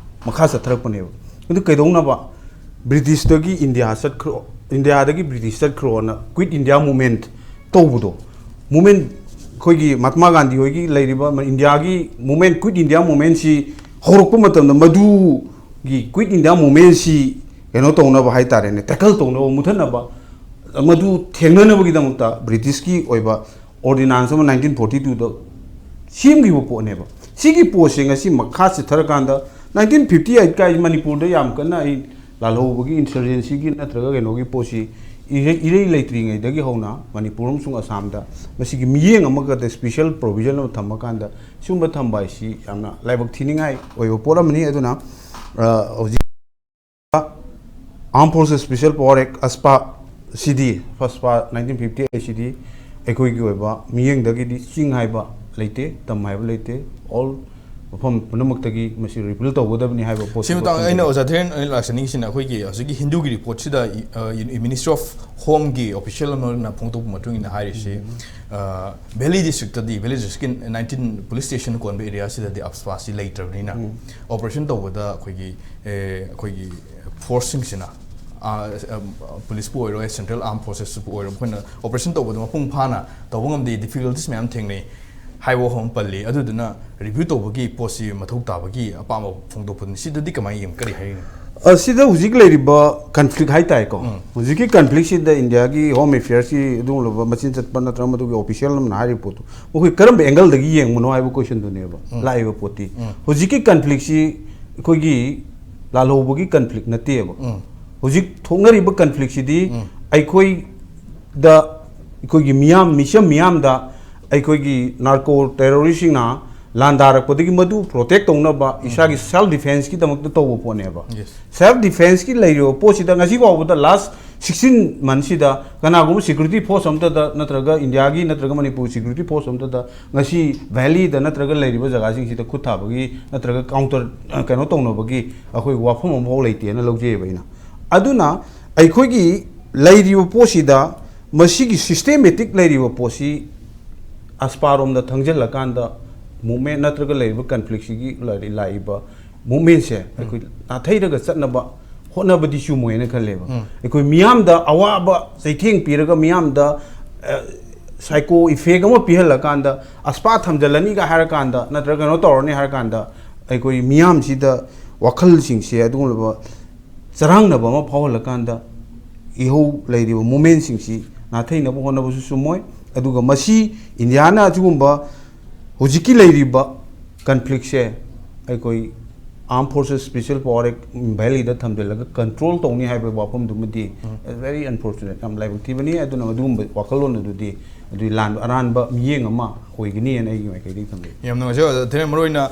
ꯃꯈꯥ ꯆꯠꯊꯔꯛꯄꯅꯦꯕ꯫ ꯑꯗꯨ ꯀꯩꯗꯧꯅꯕ? ꯕ꯭ꯔꯤꯇꯤꯁꯇꯒꯤ ꯏꯟꯗꯤꯌꯥ ꯆꯠꯈ꯭ꯔꯣ, ꯏꯟꯗꯤꯌꯥꯗꯒꯤ ꯕ꯭ꯔꯤꯇꯤꯁ ꯆꯠꯈ꯭ꯔꯣꯅ ꯀ꯭ꯋꯤꯠ ꯏꯟꯗꯤꯌꯥ ꯃꯨꯚꯃꯦꯟꯠ ꯇꯧꯕꯗꯣ, ꯃꯨꯚꯃꯦꯟꯠ, ꯑꯩꯈꯣꯏꯒꯤ ꯃꯍꯥꯇꯃꯥ ꯒꯥꯟꯙꯤ ꯍꯣꯏꯒꯤ ꯂꯩꯔꯤꯕ ꯏꯟꯗꯤꯌꯥꯒꯤ ꯃꯨꯚꯃꯦꯟꯠ, ꯀ꯭ꯋꯤꯠ ꯏꯟꯗꯤꯌꯥ ꯃꯨꯚꯃꯦꯟꯠꯁꯤ ꯍꯧꯔꯛꯄ ꯃꯇꯝꯗ, ꯃꯗꯨꯒꯤ ꯀ꯭ꯋꯤꯠ ꯏꯟꯗꯤꯌꯥ ꯃꯨꯚꯃꯦꯟꯠꯁꯤ ꯀꯩꯅꯣ ꯇꯧꯅꯕ ꯍꯥꯏꯇꯥꯔꯦꯅꯦ, ꯇꯦꯀꯜ ꯇꯧꯅꯕ, ꯃꯨꯊꯠꯅꯕ, ꯃꯗꯨ ꯊꯦꯡꯅꯅꯕꯒꯤꯗꯃꯛꯇ ꯕ꯭ꯔꯤꯇꯤꯁꯀꯤ ꯑꯣꯏꯕ ꯑꯣꯔꯗꯤꯅꯥꯟꯁ ꯑꯃ ꯅꯥꯏꯟꯇꯤꯟ ꯐꯣꯔꯇꯤ ꯇꯨꯗ ꯁꯦꯝꯈꯤꯕ ꯄꯣꯠꯅꯦꯕ꯫ ꯁꯤꯒꯤ ꯄꯣꯠꯁꯦ ꯉꯁꯤ ꯃꯈꯥ ꯆꯠꯊꯔꯀꯥꯟꯗ, ꯅꯥꯏꯟꯇꯤꯟ ꯐꯤꯐꯇꯤ ꯑꯩꯠ ꯀꯥꯏ ꯃꯅꯤꯄꯨꯔꯗ ꯌꯥꯝ ꯀꯟꯅ ꯑꯩ ꯂꯥꯜꯍꯧꯕꯒꯤ, ꯏꯟꯁꯔꯖꯦꯟꯁꯤꯒꯤ ꯅꯠꯇ꯭ꯔꯒ ꯀꯩꯅꯣꯒꯤ ꯄꯣꯠꯁꯤ ꯏꯔꯩ ꯏꯔꯩ ꯂꯩꯇ꯭ꯔꯤꯉꯩꯗꯒꯤ ꯍꯧꯅ ꯃꯅꯤꯄꯨꯔ ꯑꯃꯁꯨꯡ ꯑꯁꯥꯝꯗ ꯃꯁꯤꯒꯤ ꯃꯤꯠꯌꯦꯡ ꯑꯃꯒꯗ special provision ꯑꯃ ꯊꯝꯃꯀꯥꯟꯗ ꯁꯤꯒꯨꯝꯕ ꯊꯝꯕ ꯍꯥꯏꯁꯤ ꯌꯥꯝꯅ ꯂꯥꯏꯕꯛ ꯊꯤꯅꯤꯡꯉꯥꯏ ꯑꯣꯏꯕ ꯄꯣꯠ ꯑꯃꯅꯤ꯫ ꯑꯗꯨꯅ ꯑ, ꯍꯧꯖꯤꯛ Armed Forces Special Power Act, ꯑꯁꯄꯥ ꯁꯤꯗꯤ, ꯑꯁꯄꯥ nineteen fifty eight ꯁꯤꯗꯤ ꯑꯩꯈꯣꯏꯒꯤ ꯑꯣꯏꯕ ꯃꯤꯠꯌꯦꯡꯗꯒꯤꯗꯤ ꯆꯤꯡ ꯍꯥꯏꯕ ꯂꯩꯇꯦ, ꯇꯝ ꯍꯥꯏꯕ ꯂꯩꯇꯦ꯫ All ꯃꯐꯝ ꯄꯨꯝꯅꯃꯛꯇꯒꯤ ꯃꯁꯤ repeal ꯇꯧꯒꯗꯕꯅꯤ ꯍꯥꯏꯕ ꯄꯣꯠꯁꯤ ꯁꯤ ꯃꯇꯥꯡꯗ ꯑꯩꯅ ꯊꯣꯛꯍꯟꯅꯤꯡꯉꯤ꯫ ꯑꯣꯖꯥ ꯙꯤꯔꯦꯟ ꯑꯩꯅ ꯂꯥꯛꯆꯅꯤꯡꯉꯤꯁꯤꯅ ꯑꯩꯈꯣꯏꯒꯤ ꯍꯧꯖꯤꯛꯀꯤ ꯍꯤꯟꯗꯨꯒꯤ ꯔꯤꯄꯣꯔꯠꯁꯤꯗ ꯃꯤꯅꯤꯁꯇ꯭ꯔꯤ ꯑꯣꯐ ꯍꯣꯝꯒꯤ ꯑꯣꯐꯤꯁꯤꯌꯦꯜ ꯑꯃꯅ ꯐꯣꯡꯗꯣꯛꯄ ꯃꯇꯨꯡ ꯏꯟꯅ ꯍꯥꯏꯔꯤꯁꯤ, ꯎꯝ꯫ ꯑ, ꯚꯦꯂꯤ ꯗꯤꯁꯇ꯭ꯔꯤꯛꯇꯗꯤ, ꯚꯦꯂꯤ ꯗꯤꯁꯇ꯭ꯔꯤꯛꯀꯤ nineteen ꯄꯨꯂꯤꯁ ꯁ꯭ꯇꯦꯁꯟ ꯀꯣꯟꯕ ꯑꯦꯔꯤꯌꯥꯁꯤꯗꯗꯤ ꯑꯞꯁꯄꯥꯁꯤ ꯂꯩꯇ꯭ꯔꯕꯅꯤꯅ, ꯎꯝ꯫ ꯑꯣꯄꯔꯦꯁꯟ ꯇꯧꯕꯗ ꯑꯩꯈꯣꯏꯒꯤ, ꯑꯦ, ꯑꯩꯈꯣꯏꯒꯤ ꯐꯣꯔꯁꯁꯤꯡꯁꯤꯅ, ꯑ, ꯑ, ꯄꯨꯂꯤꯁꯄꯨ ꯑꯣꯏꯔꯣ, ꯁꯦꯟꯇ꯭ꯔꯦꯜ ꯑꯥꯔꯝ ꯐꯣꯔꯁꯦꯁꯄꯨ ꯑꯣꯏꯔꯣ, ꯑꯩꯈꯣꯏꯅ ꯑꯣꯄꯔꯦꯁꯟ ꯇꯧꯕꯗ ꯃꯄꯨꯡ ꯐꯥꯅ ꯇꯧꯕ ꯉꯝꯗꯦ, ꯗꯤꯐꯤꯀꯜꯇꯤꯁ ꯃꯌꯥꯝ ꯊꯦꯡꯅꯩ ꯍꯥꯏꯕ ꯋꯥꯐꯝ ꯑꯃ ꯄꯜꯂꯤ꯫ ꯑꯗꯨꯗꯨꯅ ꯔꯤꯚ꯭ꯌꯨ ꯇꯧꯕꯒꯤ ꯄꯣꯠꯁꯤ ꯃꯊꯧ ꯇꯥꯕꯒꯤ ꯑꯄꯥꯝꯕ ꯐꯣꯡꯗꯣꯛꯄꯅꯤ꯫ ꯁꯤꯗꯗꯤ ꯀꯃꯥꯏꯅ ꯌꯦꯡ-, ꯀꯔꯤ ꯍꯥꯏꯅꯤꯡꯉꯤ? ꯑ, ꯁꯤꯗ ꯍꯧꯖꯤꯛ ꯂꯩꯔꯤꯕ ꯀꯟꯐ꯭ꯂꯤꯛ ꯍꯥꯏ ꯇꯥꯏꯀꯣ꯫ ꯎꯝ꯫ ꯍꯧꯖꯤꯛꯀꯤ ꯀꯟꯐ꯭ꯂꯤꯛꯁꯤꯗ ꯏꯟꯗꯤꯌꯥꯒꯤ ꯍꯣꯝ ꯑꯦꯐꯤꯌꯔꯁꯀꯤ ꯑꯗꯨꯒꯨꯝꯂꯕ ꯃꯆꯤꯟ ꯆꯠꯄ ꯅꯠꯇ꯭ꯔꯒ ꯃꯗꯨꯒꯤ ꯑꯣꯐꯤꯁꯤꯌꯦꯜ ꯑꯃꯅ ꯍꯥꯏꯔꯤꯕ ꯄꯣꯠꯇꯣ ꯃꯈꯣꯏ ꯀꯔꯝꯕ ꯑꯦꯡꯒꯜꯗꯒꯤ ꯌꯦꯡꯕꯅꯣ ꯍꯥꯏꯕ ꯀꯣꯏꯁꯟꯗꯨꯅꯦꯕ ꯎꯝ꯫ ꯂꯥꯛꯏꯕ ꯄꯣꯠꯇꯤ꯫ ꯎꯝ꯫ ꯍꯧꯖꯤꯛꯀꯤ ꯀꯟꯐ꯭ꯂꯤꯛꯁꯤ ꯑꯩꯈꯣꯏꯒꯤ ꯂꯥꯜꯍꯧꯕꯒꯤ ꯀꯟꯐ꯭ꯂꯤꯛ ꯅꯠꯇꯦꯕ꯫ ꯎꯝ꯫ ꯍꯧꯖꯤꯛ ꯊꯣꯛꯅꯔꯤꯕ ꯀꯟꯐ꯭ꯂꯤꯛꯁꯤꯗꯤ ꯎꯝ꯫ ꯑꯩꯈꯣꯏꯗ, ꯑꯩꯈꯣꯏꯒꯤ ꯃꯤꯌꯥꯝ, ꯃꯤꯆꯝ ꯃꯤꯌꯥꯝꯗ ꯑꯩꯈꯣꯏꯒꯤ ꯅꯥꯔꯀꯣ ꯇꯦꯔꯣꯔꯤꯁꯁꯤꯡꯅ ꯂꯥꯟꯗꯥꯔꯛꯄꯗꯒꯤ ꯃꯗꯨ ꯄ꯭ꯔꯣꯇꯦꯛ ꯇꯧꯅꯕ ꯎꯝ꯫ ꯏꯁꯥꯒꯤ ꯁꯦꯜꯐ ꯗꯤꯐꯦꯟꯁꯀꯤꯗꯃꯛꯇ ꯇꯧꯕ ꯄꯣꯠꯅꯦꯕ꯫ Yes꯫ ꯁꯦꯜꯐ ꯗꯤꯐꯦꯟꯁꯀꯤ ꯂꯩꯔꯤꯕ ꯄꯣꯠꯁꯤꯗ ꯉꯁꯤ ꯐꯥꯎꯕꯗ ꯂꯥꯁ ꯁꯤꯛꯁꯇꯤꯟ ꯃꯟꯁꯤꯗ ꯀꯅꯥꯒꯨꯝꯕ ꯁꯦꯀ꯭ꯌꯨꯔꯤꯇꯤ ꯐꯣꯔꯁ ꯑꯝꯇꯗ ꯅꯠꯇ꯭ꯔꯒ ꯏꯟꯗꯤꯌꯥꯒꯤ ꯅꯠꯇ꯭ꯔꯒ ꯃꯅꯤꯄꯨꯔ ꯁꯦꯀ꯭ꯌꯨꯔꯤꯇꯤ ꯐꯣꯔꯁ ꯑꯝꯇꯗ ꯉꯁꯤ ꯚꯦꯂꯤꯗ ꯅꯠꯇ꯭ꯔꯒ ꯂꯩꯔꯤꯕ ꯖꯒꯥꯁꯤꯡꯁꯤꯗ ꯈꯨꯠ ꯊꯥꯕꯒꯤ ꯅꯠꯇ꯭ꯔꯒ ꯀꯥꯎꯟꯇꯔ, ꯑ, ꯀꯩꯅꯣ ꯇꯧꯅꯕꯒꯤ ꯑꯩꯈꯣꯏ ꯋꯥꯐꯝ ꯑꯃꯐꯥꯎ ꯂꯩꯇꯦꯅ ꯂꯧꯖꯩꯑꯕ ꯑꯩꯅ꯫ ꯑꯗꯨꯅ ꯑꯩꯈꯣꯏꯒꯤ ꯂꯩꯔꯤꯕ ꯄꯣꯠꯁꯤꯗ ꯃꯁꯤꯒꯤ ꯁꯤꯁꯇꯦꯃꯦꯇꯤꯛ ꯂꯩꯔꯤꯕ ꯄꯣꯠꯁꯤ ꯑꯁꯄꯥꯔꯣꯝꯗ ꯊꯪꯖꯤꯜꯂꯀꯥꯟꯗ ꯃꯨꯞꯃꯦꯟ ꯅꯠꯇ꯭ꯔꯒ ꯂꯩꯔꯤꯕ ꯀꯟꯐ꯭ꯂꯤꯛꯁꯤꯒꯤ ꯂꯥꯛꯏꯕ ꯃꯨꯞꯃꯦꯟꯁꯦ ꯎꯝ꯫ ꯑꯩꯈꯣꯏ ꯅꯥꯊꯩꯔꯒ ꯆꯠꯅꯕ ꯍꯣꯠꯅꯕꯗꯤ ꯆꯨꯝꯃꯣꯏꯅ ꯈꯜꯂꯦꯕ꯫ ꯎꯝ꯫ ꯑꯩꯈꯣꯏ ꯃꯤꯌꯥꯝꯗ ꯑꯋꯥꯕ ꯆꯩꯊꯦꯡ ꯄꯤꯔꯒ ꯃꯤꯌꯥꯝꯗ, ꯑ, ꯁꯥꯏꯀꯣ ꯏꯐꯦꯛ ꯑꯃ ꯄꯤꯍꯜꯂꯀꯥꯟꯗ ꯑꯁꯄꯥ ꯊꯝꯖꯤꯜꯂꯅꯤꯒ ꯍꯥꯏꯔꯀꯥꯟꯗ ꯅꯠꯇ꯭ꯔꯒ ꯀꯩꯅꯣ ꯇꯧꯔꯅꯤ ꯍꯥꯏꯔꯀꯥꯟꯗ ꯑꯩꯈꯣꯏ ꯃꯤꯌꯥꯝꯁꯤꯗ ꯋꯥꯈꯜꯁꯤꯡꯁꯦ ꯑꯗꯨꯒꯨꯝꯂꯕ ꯆꯔꯥꯡꯅꯕ ꯑꯃ ꯐꯥꯎꯍꯜꯂꯀꯥꯟꯗ ꯏꯍꯧ ꯂꯩꯔꯤꯕ ꯃꯨꯞꯃꯦꯟꯁꯤꯡꯁꯤ ꯅꯥꯊꯩꯅꯕ ꯍꯣꯠꯅꯕꯁꯨ ꯆꯨꯝꯃꯣꯏ꯫ ꯑꯗꯨꯒ ꯃꯁꯤ ꯏꯟꯗꯤꯌꯥꯅ ꯑꯁꯤꯒꯨꯝꯕ ꯍꯧꯖꯤꯛꯀꯤ ꯂꯩꯔꯤꯕ ꯀꯟꯐ꯭ꯂꯤꯛꯁꯦ ꯑꯩꯈꯣꯏ Armed Forces Special Power Act valid ꯊꯝꯖꯤꯜꯂꯒ ꯀꯟꯇ꯭ꯔꯣꯜ ꯇꯧꯅꯤ ꯍꯥꯏꯕ ꯋꯥꯐꯝꯗꯨꯃꯗꯤ very unfortunate, ꯌꯥꯝ ꯂꯥꯏꯕꯛ ꯊꯤꯕꯅꯤ꯫ ꯑꯗꯨꯅ ꯑꯗꯨꯒꯨꯝꯕ ꯋꯥꯈꯜꯂꯣꯟ ꯑꯗꯨꯗꯤ ꯑꯗꯨꯒꯤ ꯂꯥꯟ ꯑꯔꯥꯟꯕ ꯃꯤꯠꯌꯦꯡ ꯑꯃ ꯑꯣꯏꯒꯅꯤ ꯍꯥꯏꯅ ꯑꯩꯒꯤ ꯃꯥꯏꯀꯩꯗꯒꯤ ꯊꯝꯖꯩ꯫ ꯌꯥꯝ ꯅꯨꯡꯉꯥꯏꯖꯩ ꯑꯣꯖꯥ ꯙꯤꯔꯦꯟ꯫ ꯃꯔꯨꯑꯣꯏꯅ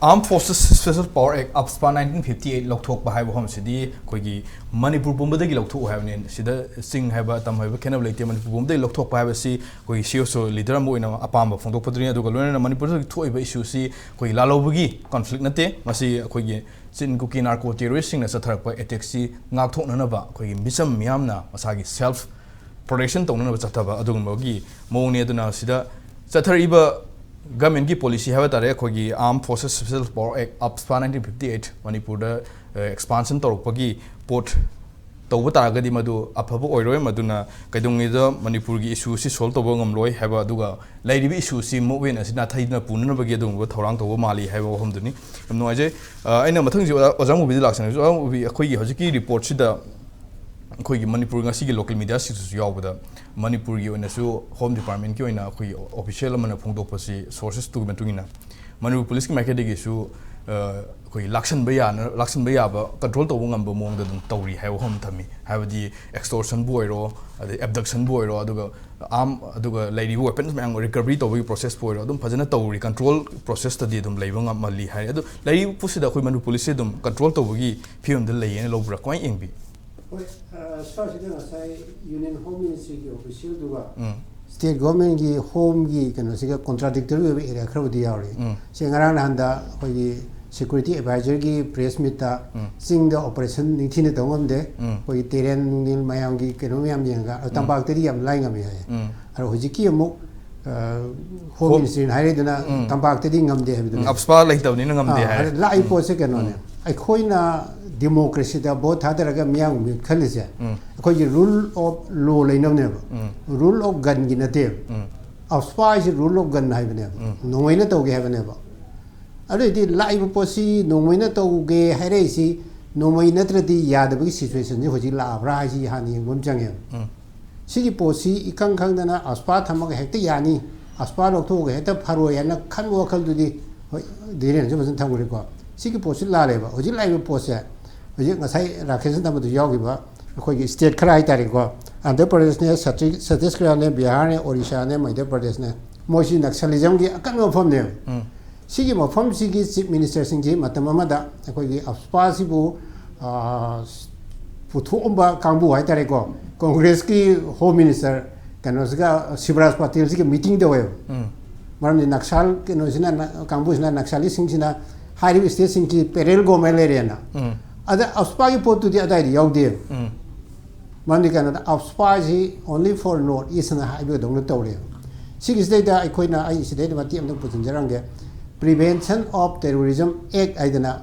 Armed Forces Special Power Act, ꯑꯞꯁꯄꯥ nineteen fifty eight ꯂꯧꯊꯣꯛꯄ ꯍꯥꯏꯕ ꯋꯥꯐꯝꯁꯤꯗꯤ ꯑꯩꯈꯣꯏꯒꯤ ꯃꯅꯤꯄꯨꯔ ꯄꯨꯝꯕꯗꯒꯤ ꯂꯧꯊꯣꯛꯎ ꯍꯥꯏꯕꯅꯤ꯫ ꯁꯤꯗ ꯆꯤꯡ ꯍꯥꯏꯕ ꯇꯝ ꯍꯥꯏꯕ ꯈꯦꯠꯅꯕ ꯂꯩꯇꯦ꯫ ꯃꯅꯤꯄꯨꯔ ꯄꯨꯝꯕꯗꯒꯤ ꯂꯧꯊꯣꯛꯄ ꯍꯥꯏꯕꯁꯤ ꯑꯩꯈꯣꯏꯒꯤ ꯁꯤ ꯑꯣ ꯁꯤ ꯑꯣ ꯂꯤꯗꯔ ꯑꯃ ꯑꯣꯏꯅ ꯑꯄꯥꯝꯕ ꯐꯣꯡꯗꯣꯛꯄꯗꯨꯅꯤ꯫ ꯑꯗꯨꯒ ꯂꯣꯏꯅꯅ ꯃꯅꯤꯄꯨꯔꯗ ꯊꯣꯛꯏꯕ ꯏꯁꯨꯁꯤ ꯑꯩꯈꯣꯏꯒꯤ ꯂꯥꯜꯍꯧꯕꯒꯤ ꯀꯟꯐ꯭ꯂꯤꯛ ꯅꯠꯇꯦ꯫ ꯃꯁꯤ ꯑꯩꯈꯣꯏꯒꯤ ꯆꯤꯟ ꯀꯨꯀꯤ ꯅꯥꯔꯀꯣ ꯇꯦꯔꯣꯔꯤꯁꯁꯤꯡꯅ ꯆꯠꯊꯔꯛꯄ ꯑꯦꯇꯦꯛꯁꯤ ꯉꯥꯛꯊꯣꯛꯅꯅꯕ ꯑꯩꯈꯣꯏꯒꯤ ꯃꯤꯆꯝ ꯃꯤꯌꯥꯝꯅ ꯃꯁꯥꯒꯤ ꯁꯦꯜꯐ ꯄ꯭ꯔꯣꯇꯦꯛꯁꯟ ꯇꯧꯅꯅꯕ ꯆꯠꯊꯕ ꯑꯗꯨꯒꯨꯝꯕꯒꯤ ꯃꯑꯣꯡꯅꯤ꯫ ꯑꯗꯨꯅ ꯁꯤꯗ ꯆꯠꯊꯔꯛꯏꯕ ꯒꯃꯦꯟꯒꯤ ꯄꯣꯂꯤꯁꯤ ꯍꯥꯏꯕ ꯇꯥꯔꯦ, ꯑꯩꯈꯣꯏꯒꯤ Armed Forces Special Power Act, ꯑꯞꯁꯄꯥ nineteen fifty eight ꯃꯅꯤꯄꯨꯔꯗ ꯑꯦꯛꯁꯄꯥꯟꯁꯟ ꯇꯧꯔꯛꯄꯒꯤ ꯄꯣꯠ ꯇꯧꯕ ꯇꯥꯔꯒꯗꯤ ꯃꯗꯨ ꯑꯐꯕ ꯑꯣꯏꯔꯣꯏ꯫ ꯃꯗꯨꯅ ꯀꯩꯗꯧꯉꯩꯗ ꯃꯅꯤꯄꯨꯔꯒꯤ ꯏꯁꯨ ꯑꯁꯤ ꯁꯣꯜꯕ ꯇꯧꯕ ꯉꯝꯂꯣꯏ ꯍꯥꯏꯕ, ꯑꯗꯨꯒ ꯂꯩꯔꯤꯕ ꯏꯁꯨ ꯑꯁꯤ ꯃꯨꯞꯃꯦꯟ ꯑꯁꯤꯅ ꯊꯩꯗꯨꯅ ꯄꯨꯅꯅꯕꯒꯤ ꯑꯗꯨꯒꯨꯝꯕ ꯊꯧꯔꯥꯡ ꯇꯧꯕ ꯃꯥꯜꯂꯤ ꯍꯥꯏꯕ ꯋꯥꯐꯝꯗꯨꯅꯤ꯫ ꯌꯥꯝ ꯅꯨꯡꯉꯥꯏꯖꯩ꯫ ꯑ, ꯑꯩꯅ ꯃꯊꯪꯁꯤ ꯑꯣꯖꯥ, ꯑꯣꯖꯥ ꯃꯨꯕꯤꯗ ꯂꯥꯛꯆꯅꯤꯡꯉꯤ꯫ ꯑꯣꯖꯥ ꯃꯨꯕꯤ, ꯑꯩꯈꯣꯏꯒꯤ ꯍꯧꯖꯤꯛꯀꯤ ꯔꯤꯄꯣꯔꯠꯁꯤꯗ ꯑꯩꯈꯣꯏꯒꯤ ꯃꯅꯤꯄꯨꯔ ꯉꯁꯤꯒꯤ ꯂꯣꯀꯦꯜ ꯃꯤꯗꯤꯌꯥꯁꯤꯡꯗꯁꯨ ꯌꯥꯎꯕꯗ ꯃꯅꯤꯄꯨꯔꯒꯤ ꯑꯣꯏꯅꯁꯨ ꯍꯣꯝ ꯗꯤꯄꯥꯔꯠꯃꯦꯟꯠꯀꯤ ꯑꯣꯏꯅ ꯑꯩꯈꯣꯏꯒꯤ ꯑꯣꯐꯤꯁꯤꯌꯦꯜ ꯑꯃꯅ ꯐꯣꯡꯗꯣꯛꯄꯁꯤ, ꯁꯣꯔꯁꯦꯁꯇꯨꯒꯤ ꯃꯇꯨꯡ ꯏꯟꯅ ꯃꯅꯤꯄꯨꯔ ꯄꯨꯂꯤꯁꯀꯤ ꯃꯥꯏꯀꯩꯗꯒꯤꯁꯨ, ꯑ, ꯑꯩꯈꯣꯏꯒꯤ ꯂꯥꯛꯁꯟꯕ ꯌꯥꯅ, ꯂꯥꯛꯁꯟꯕ ꯌꯥꯕ ꯀꯟꯇ꯭ꯔꯣꯜ ꯇꯧꯕ ꯉꯝꯕ ꯃꯑꯣꯡꯗ ꯑꯗꯨꯝ ꯇꯧꯔꯤ ꯍꯥꯏꯕ ꯋꯥꯐꯝ ꯊꯝꯃꯤ꯫ ꯍꯥꯏꯕꯗꯤ ꯑꯦꯛꯁꯇꯣꯔꯁꯟꯕꯨ ꯑꯣꯏꯔꯣ, ꯑꯗꯩ ꯑꯦꯕꯗꯛꯁꯟꯕꯨ ꯑꯣꯏꯔꯣ, ꯑꯗꯨꯒ ꯑꯥꯔꯝ, ꯑꯗꯨꯒ ꯂꯩꯔꯤꯕ ꯋꯦꯄꯟꯁ ꯃꯌꯥꯝ ꯔꯤꯀꯕꯔꯤ ꯇꯧꯕꯒꯤ ꯄ꯭ꯔꯣꯁꯦꯁꯄꯨ ꯑꯣꯏꯔꯣ, ꯑꯗꯨꯝ ꯐꯖꯅ ꯇꯧꯔꯤ, ꯀꯟꯇ꯭ꯔꯣꯜ ꯄ꯭ꯔꯣꯁꯦꯁꯇꯗꯤ ꯑꯗꯨꯝ ꯂꯩꯕ ꯉꯝꯍꯜꯂꯤ ꯍꯥꯏ꯫ ꯑꯗꯨ ꯂꯩꯔꯤꯕ ꯄꯣꯠꯁꯤꯗ ꯑꯩꯈꯣꯏ ꯃꯅꯤꯄꯨꯔ ꯄꯨꯂꯤꯁꯁꯦ ꯑꯗꯨꯝ ꯀꯟꯇ꯭ꯔꯣꯜ ꯇꯧꯕꯒꯤ ꯐꯤꯕꯝꯗ ꯂꯩꯌꯦꯅ ꯂꯧꯕ꯭ꯔꯥ? ꯀꯃꯥꯏꯅ ꯌꯦꯡꯕꯤ? ꯍꯣꯏ, ꯑ, ꯁꯥꯔꯁꯤꯗ ꯉꯁꯥꯏ ꯌꯨꯅꯤꯌꯟ ꯍꯣꯝ ꯃꯤꯅꯤꯁꯇ꯭ꯔꯤꯒꯤ ꯑꯣꯐꯤꯁꯤꯌꯦꯜꯗꯨꯒ ꯎꯝ꯫ ꯁ꯭ꯇꯦꯠ ꯒꯣꯔꯃꯦꯟꯒꯤ ꯍꯣꯝꯒꯤ ꯀꯩꯅꯣꯁꯤꯒ ꯀꯣꯟꯇ꯭ꯔꯥꯗꯤꯛꯇꯔꯤ ꯑꯣꯏꯕ ꯑꯦꯔꯤꯌꯥ ꯈꯔꯕꯨꯗꯤ ꯌꯥꯎꯔꯤ꯫ ꯎꯝ꯫ ꯁꯦ, ꯉꯔꯥꯡ ꯅꯍꯥꯟꯗ ꯑꯩꯈꯣꯏꯒꯤ ꯁꯦꯀ꯭ꯌꯨꯔꯤꯇꯤ ꯑꯦꯗꯚꯥꯏꯖꯔꯒꯤ ꯄ꯭ꯔꯦꯁ ꯃꯤꯠꯇ ꯎꯝ꯫ ꯆꯤꯡꯗ ꯑꯣꯄꯔꯦꯁꯟ ꯅꯤꯡꯊꯤꯅ ꯇꯧ ꯉꯝꯗꯦ, ꯎꯝ꯫ ꯑꯩꯈꯣꯏꯒꯤ ꯇꯦꯔꯦꯟ ꯅꯨꯡꯅꯦꯜ ꯃꯌꯥꯝꯒꯤ ꯀꯩꯅꯣ ꯃꯌꯥꯝ ꯌꯦꯡꯉꯒ, ꯑꯗꯣ ꯎꯝ꯫ ꯇꯝꯄꯥꯛꯇꯗꯤ ꯌꯥꯝ ꯂꯥꯏ ꯉꯝꯃꯤ ꯍꯥꯏꯌꯦ꯫ ꯎꯝ꯫ ꯑꯗꯣ ꯍꯧꯖꯤꯛꯀꯤ ꯑꯃꯨꯛ, ꯑ, ꯍꯣꯝ ꯍꯣꯝ ꯃꯤꯅꯤꯁꯇ꯭ꯔꯤꯅ ꯍꯥꯏꯔꯛꯏꯗꯨꯅ ꯎꯝ꯫ ꯇꯝꯄꯥꯛꯇꯗꯤ ꯉꯝꯗꯦ ꯍꯥꯏꯕꯗꯨꯅꯤ꯫ ꯎꯝ, ꯑꯞꯁꯄꯥ ꯂꯩꯇꯕꯅꯤꯅ ꯉꯝꯗꯦ ꯑꯥ, ꯍꯥꯏ꯫ ꯑꯗ ꯂꯥꯛꯏ ꯎꯝ꯫ ꯄꯣꯠꯁꯦ ꯀꯩꯅꯣꯅꯦ꯫ ꯎꯝ꯫ ꯑꯩꯈꯣꯏꯅ ꯗꯦꯃꯣꯀ꯭ꯔꯦꯁꯤꯗ ꯚꯣꯠ ꯊꯥꯗꯔꯒ ꯃꯤꯌꯥꯝꯒꯤ ꯃꯤꯍꯨꯠ ꯈꯜꯂꯤꯁꯦ, ꯎꯝ꯫ ꯑꯩꯈꯣꯏꯒꯤ ꯔꯨꯜ ꯑꯣꯐ ꯂꯣ ꯂꯩꯅꯕꯅꯦꯕ꯫ ꯎꯝ꯫ ꯔꯨꯜ ꯑꯣꯐ ꯒꯟꯒꯤ ꯅꯠꯇꯦꯕ꯫ ꯎꯝ꯫ ꯑꯞꯁꯄꯥ ꯍꯥꯏꯁꯤ ꯔꯨꯜ ꯑꯣꯐ ꯒꯟ ꯍꯥꯏꯕꯅꯦꯕ꯫ ꯎꯝ꯫ ꯅꯣꯡꯃꯩꯅ ꯇꯧꯒꯦ ꯍꯥꯏꯕꯅꯦꯕ꯫ ꯑꯗꯨꯏꯗꯤ ꯂꯥꯛꯏꯕ ꯄꯣꯠꯁꯤ ꯅꯣꯡꯃꯩꯅ ꯇꯧꯒꯦ ꯍꯥꯏꯔꯛꯏꯁꯤ, ꯅꯣꯡꯃꯩ ꯅꯠꯇ꯭ꯔꯗꯤ ꯌꯥꯗꯕꯒꯤ ꯁꯤꯆꯨꯋꯦꯁꯟꯁꯤ ꯍꯧꯖꯤꯛ ꯂꯥꯛꯑꯕ꯭ꯔꯥ ꯍꯥꯏꯁꯤ ꯍꯥꯟꯅ ꯌꯦꯡꯕ ꯑꯃ ꯆꯪꯉꯦꯕ꯫ ꯎꯝ꯫ ꯁꯤꯒꯤ ꯄꯣꯠꯁꯤ ꯏꯈꯪ ꯈꯪꯗꯅ ꯑꯞꯁꯄꯥ ꯊꯝꯃꯒ ꯍꯦꯛꯇ ꯌꯥꯅꯤ, ꯑꯞꯁꯄꯥ ꯂꯧꯊꯣꯛꯑꯒ ꯍꯦꯛꯇ ꯐꯔꯣꯏ ꯍꯥꯏꯅ ꯈꯟꯕ ꯋꯥꯈꯜꯗꯨꯗꯤ, ꯍꯣꯏ, ꯙꯤꯔꯦꯟꯁꯨ ꯐꯖꯅ ꯊꯝꯈ꯭ꯔꯦꯀꯣ꯫ ꯁꯤꯒꯤ ꯄꯣꯠꯁꯤ ꯂꯥꯜꯂꯦꯕ꯫ ꯍꯧꯖꯤꯛ ꯂꯥꯛꯏꯕ ꯄꯣꯠꯁꯦ, ꯍꯧꯖꯤꯛ ꯉꯁꯥꯏ ꯔꯥꯀꯦꯁꯅ ꯇꯝꯕꯗ ꯌꯥꯎꯈꯤꯕ ꯑꯩꯈꯣꯏꯒꯤ ꯁ꯭ꯇꯦꯠ ꯈꯔ ꯍꯥꯏꯇꯥꯔꯦꯀꯣ, ꯑꯟꯙ꯭ꯔ ꯄ꯭ꯔꯗꯦꯁꯅꯦ, ꯁꯇꯤ- ꯁꯇꯤꯁꯒꯔꯅꯦ, ꯕꯤꯍꯥꯔꯅꯦ, ꯑꯣꯔꯤꯁꯥꯅꯦ, ꯃꯙ꯭ꯌ ꯄ꯭ꯔꯗꯦꯁꯅꯦ, ꯃꯣꯏꯁꯤ ꯅꯛꯁꯂꯤꯖꯝꯒꯤ ꯑꯀꯟꯕ ꯃꯐꯝꯅꯦꯕ꯫ ꯎꯝ꯫ ꯁꯤꯒꯤ ꯃꯐꯝꯁꯤꯒꯤ ꯆꯤꯐ ꯃꯤꯅꯤꯁꯇꯔꯁꯤꯡꯁꯤ ꯃꯇꯝ ꯑꯃꯗ ꯑꯩꯈꯣꯏꯒꯤ ꯑꯐꯁꯄꯥꯁꯤꯕꯨ, ꯑꯥ, ꯄꯨꯊꯣꯛꯑꯝꯕ ꯀꯥꯡꯕꯨ ꯍꯥꯏꯇꯥꯔꯦꯀꯣ, ꯀꯣꯡꯒ꯭ꯔꯦꯁꯀꯤ ꯍꯣꯝ ꯃꯤꯅꯤꯁꯇꯔ ꯀꯩꯅꯣꯁꯤꯒ, ꯁꯤꯕꯔꯥꯖ ꯄꯇꯦꯜꯁꯤꯒ ꯃꯤꯇꯤꯡ ꯇꯧꯋꯦꯕ꯫ ꯎꯝ꯫ ꯃꯔꯝꯗꯤ ꯅꯛꯁꯜ ꯀꯩꯅꯣꯁꯤꯅ, ꯅ- ꯀꯥꯡꯕꯨꯁꯤꯅ, ꯅꯛꯁꯂꯤꯁꯤꯡꯁꯤꯅ ꯍꯥꯏꯔꯤꯕ ꯁ꯭ꯇꯦꯠꯁꯤꯡꯁꯤ ꯄꯦꯔꯦꯂꯦꯜ ꯒꯣꯚꯔꯟꯃꯦꯟ ꯂꯩꯔꯦꯅ꯫ ꯎꯝ꯫ ꯑꯗ ꯑꯐꯁꯄꯥꯒꯤ ꯄꯣꯠꯇꯨꯗꯤ ꯑꯗꯥꯏꯗ ꯌꯥꯎꯗꯦꯕ꯫ ꯎꯝ꯫ ꯃꯔꯝꯗꯤ ꯀꯩꯅꯣꯗ, ꯑꯐꯁꯄꯥꯁꯤ only for North East ꯑꯅ ꯍꯥꯏꯕꯗꯧꯅ ꯇꯧꯔꯦꯕ꯫ ꯁꯤꯒꯤꯁꯤꯗꯩꯗ ꯑꯩꯈꯣꯏꯅ, ꯑꯩ ꯁꯤꯗꯩꯗ ꯃꯇꯦꯛ ꯑꯃꯇ ꯄꯨꯁꯤꯟꯖꯔꯝꯒꯦ꯫ Prevention of Terrorism Act ꯍꯥꯏꯗꯅ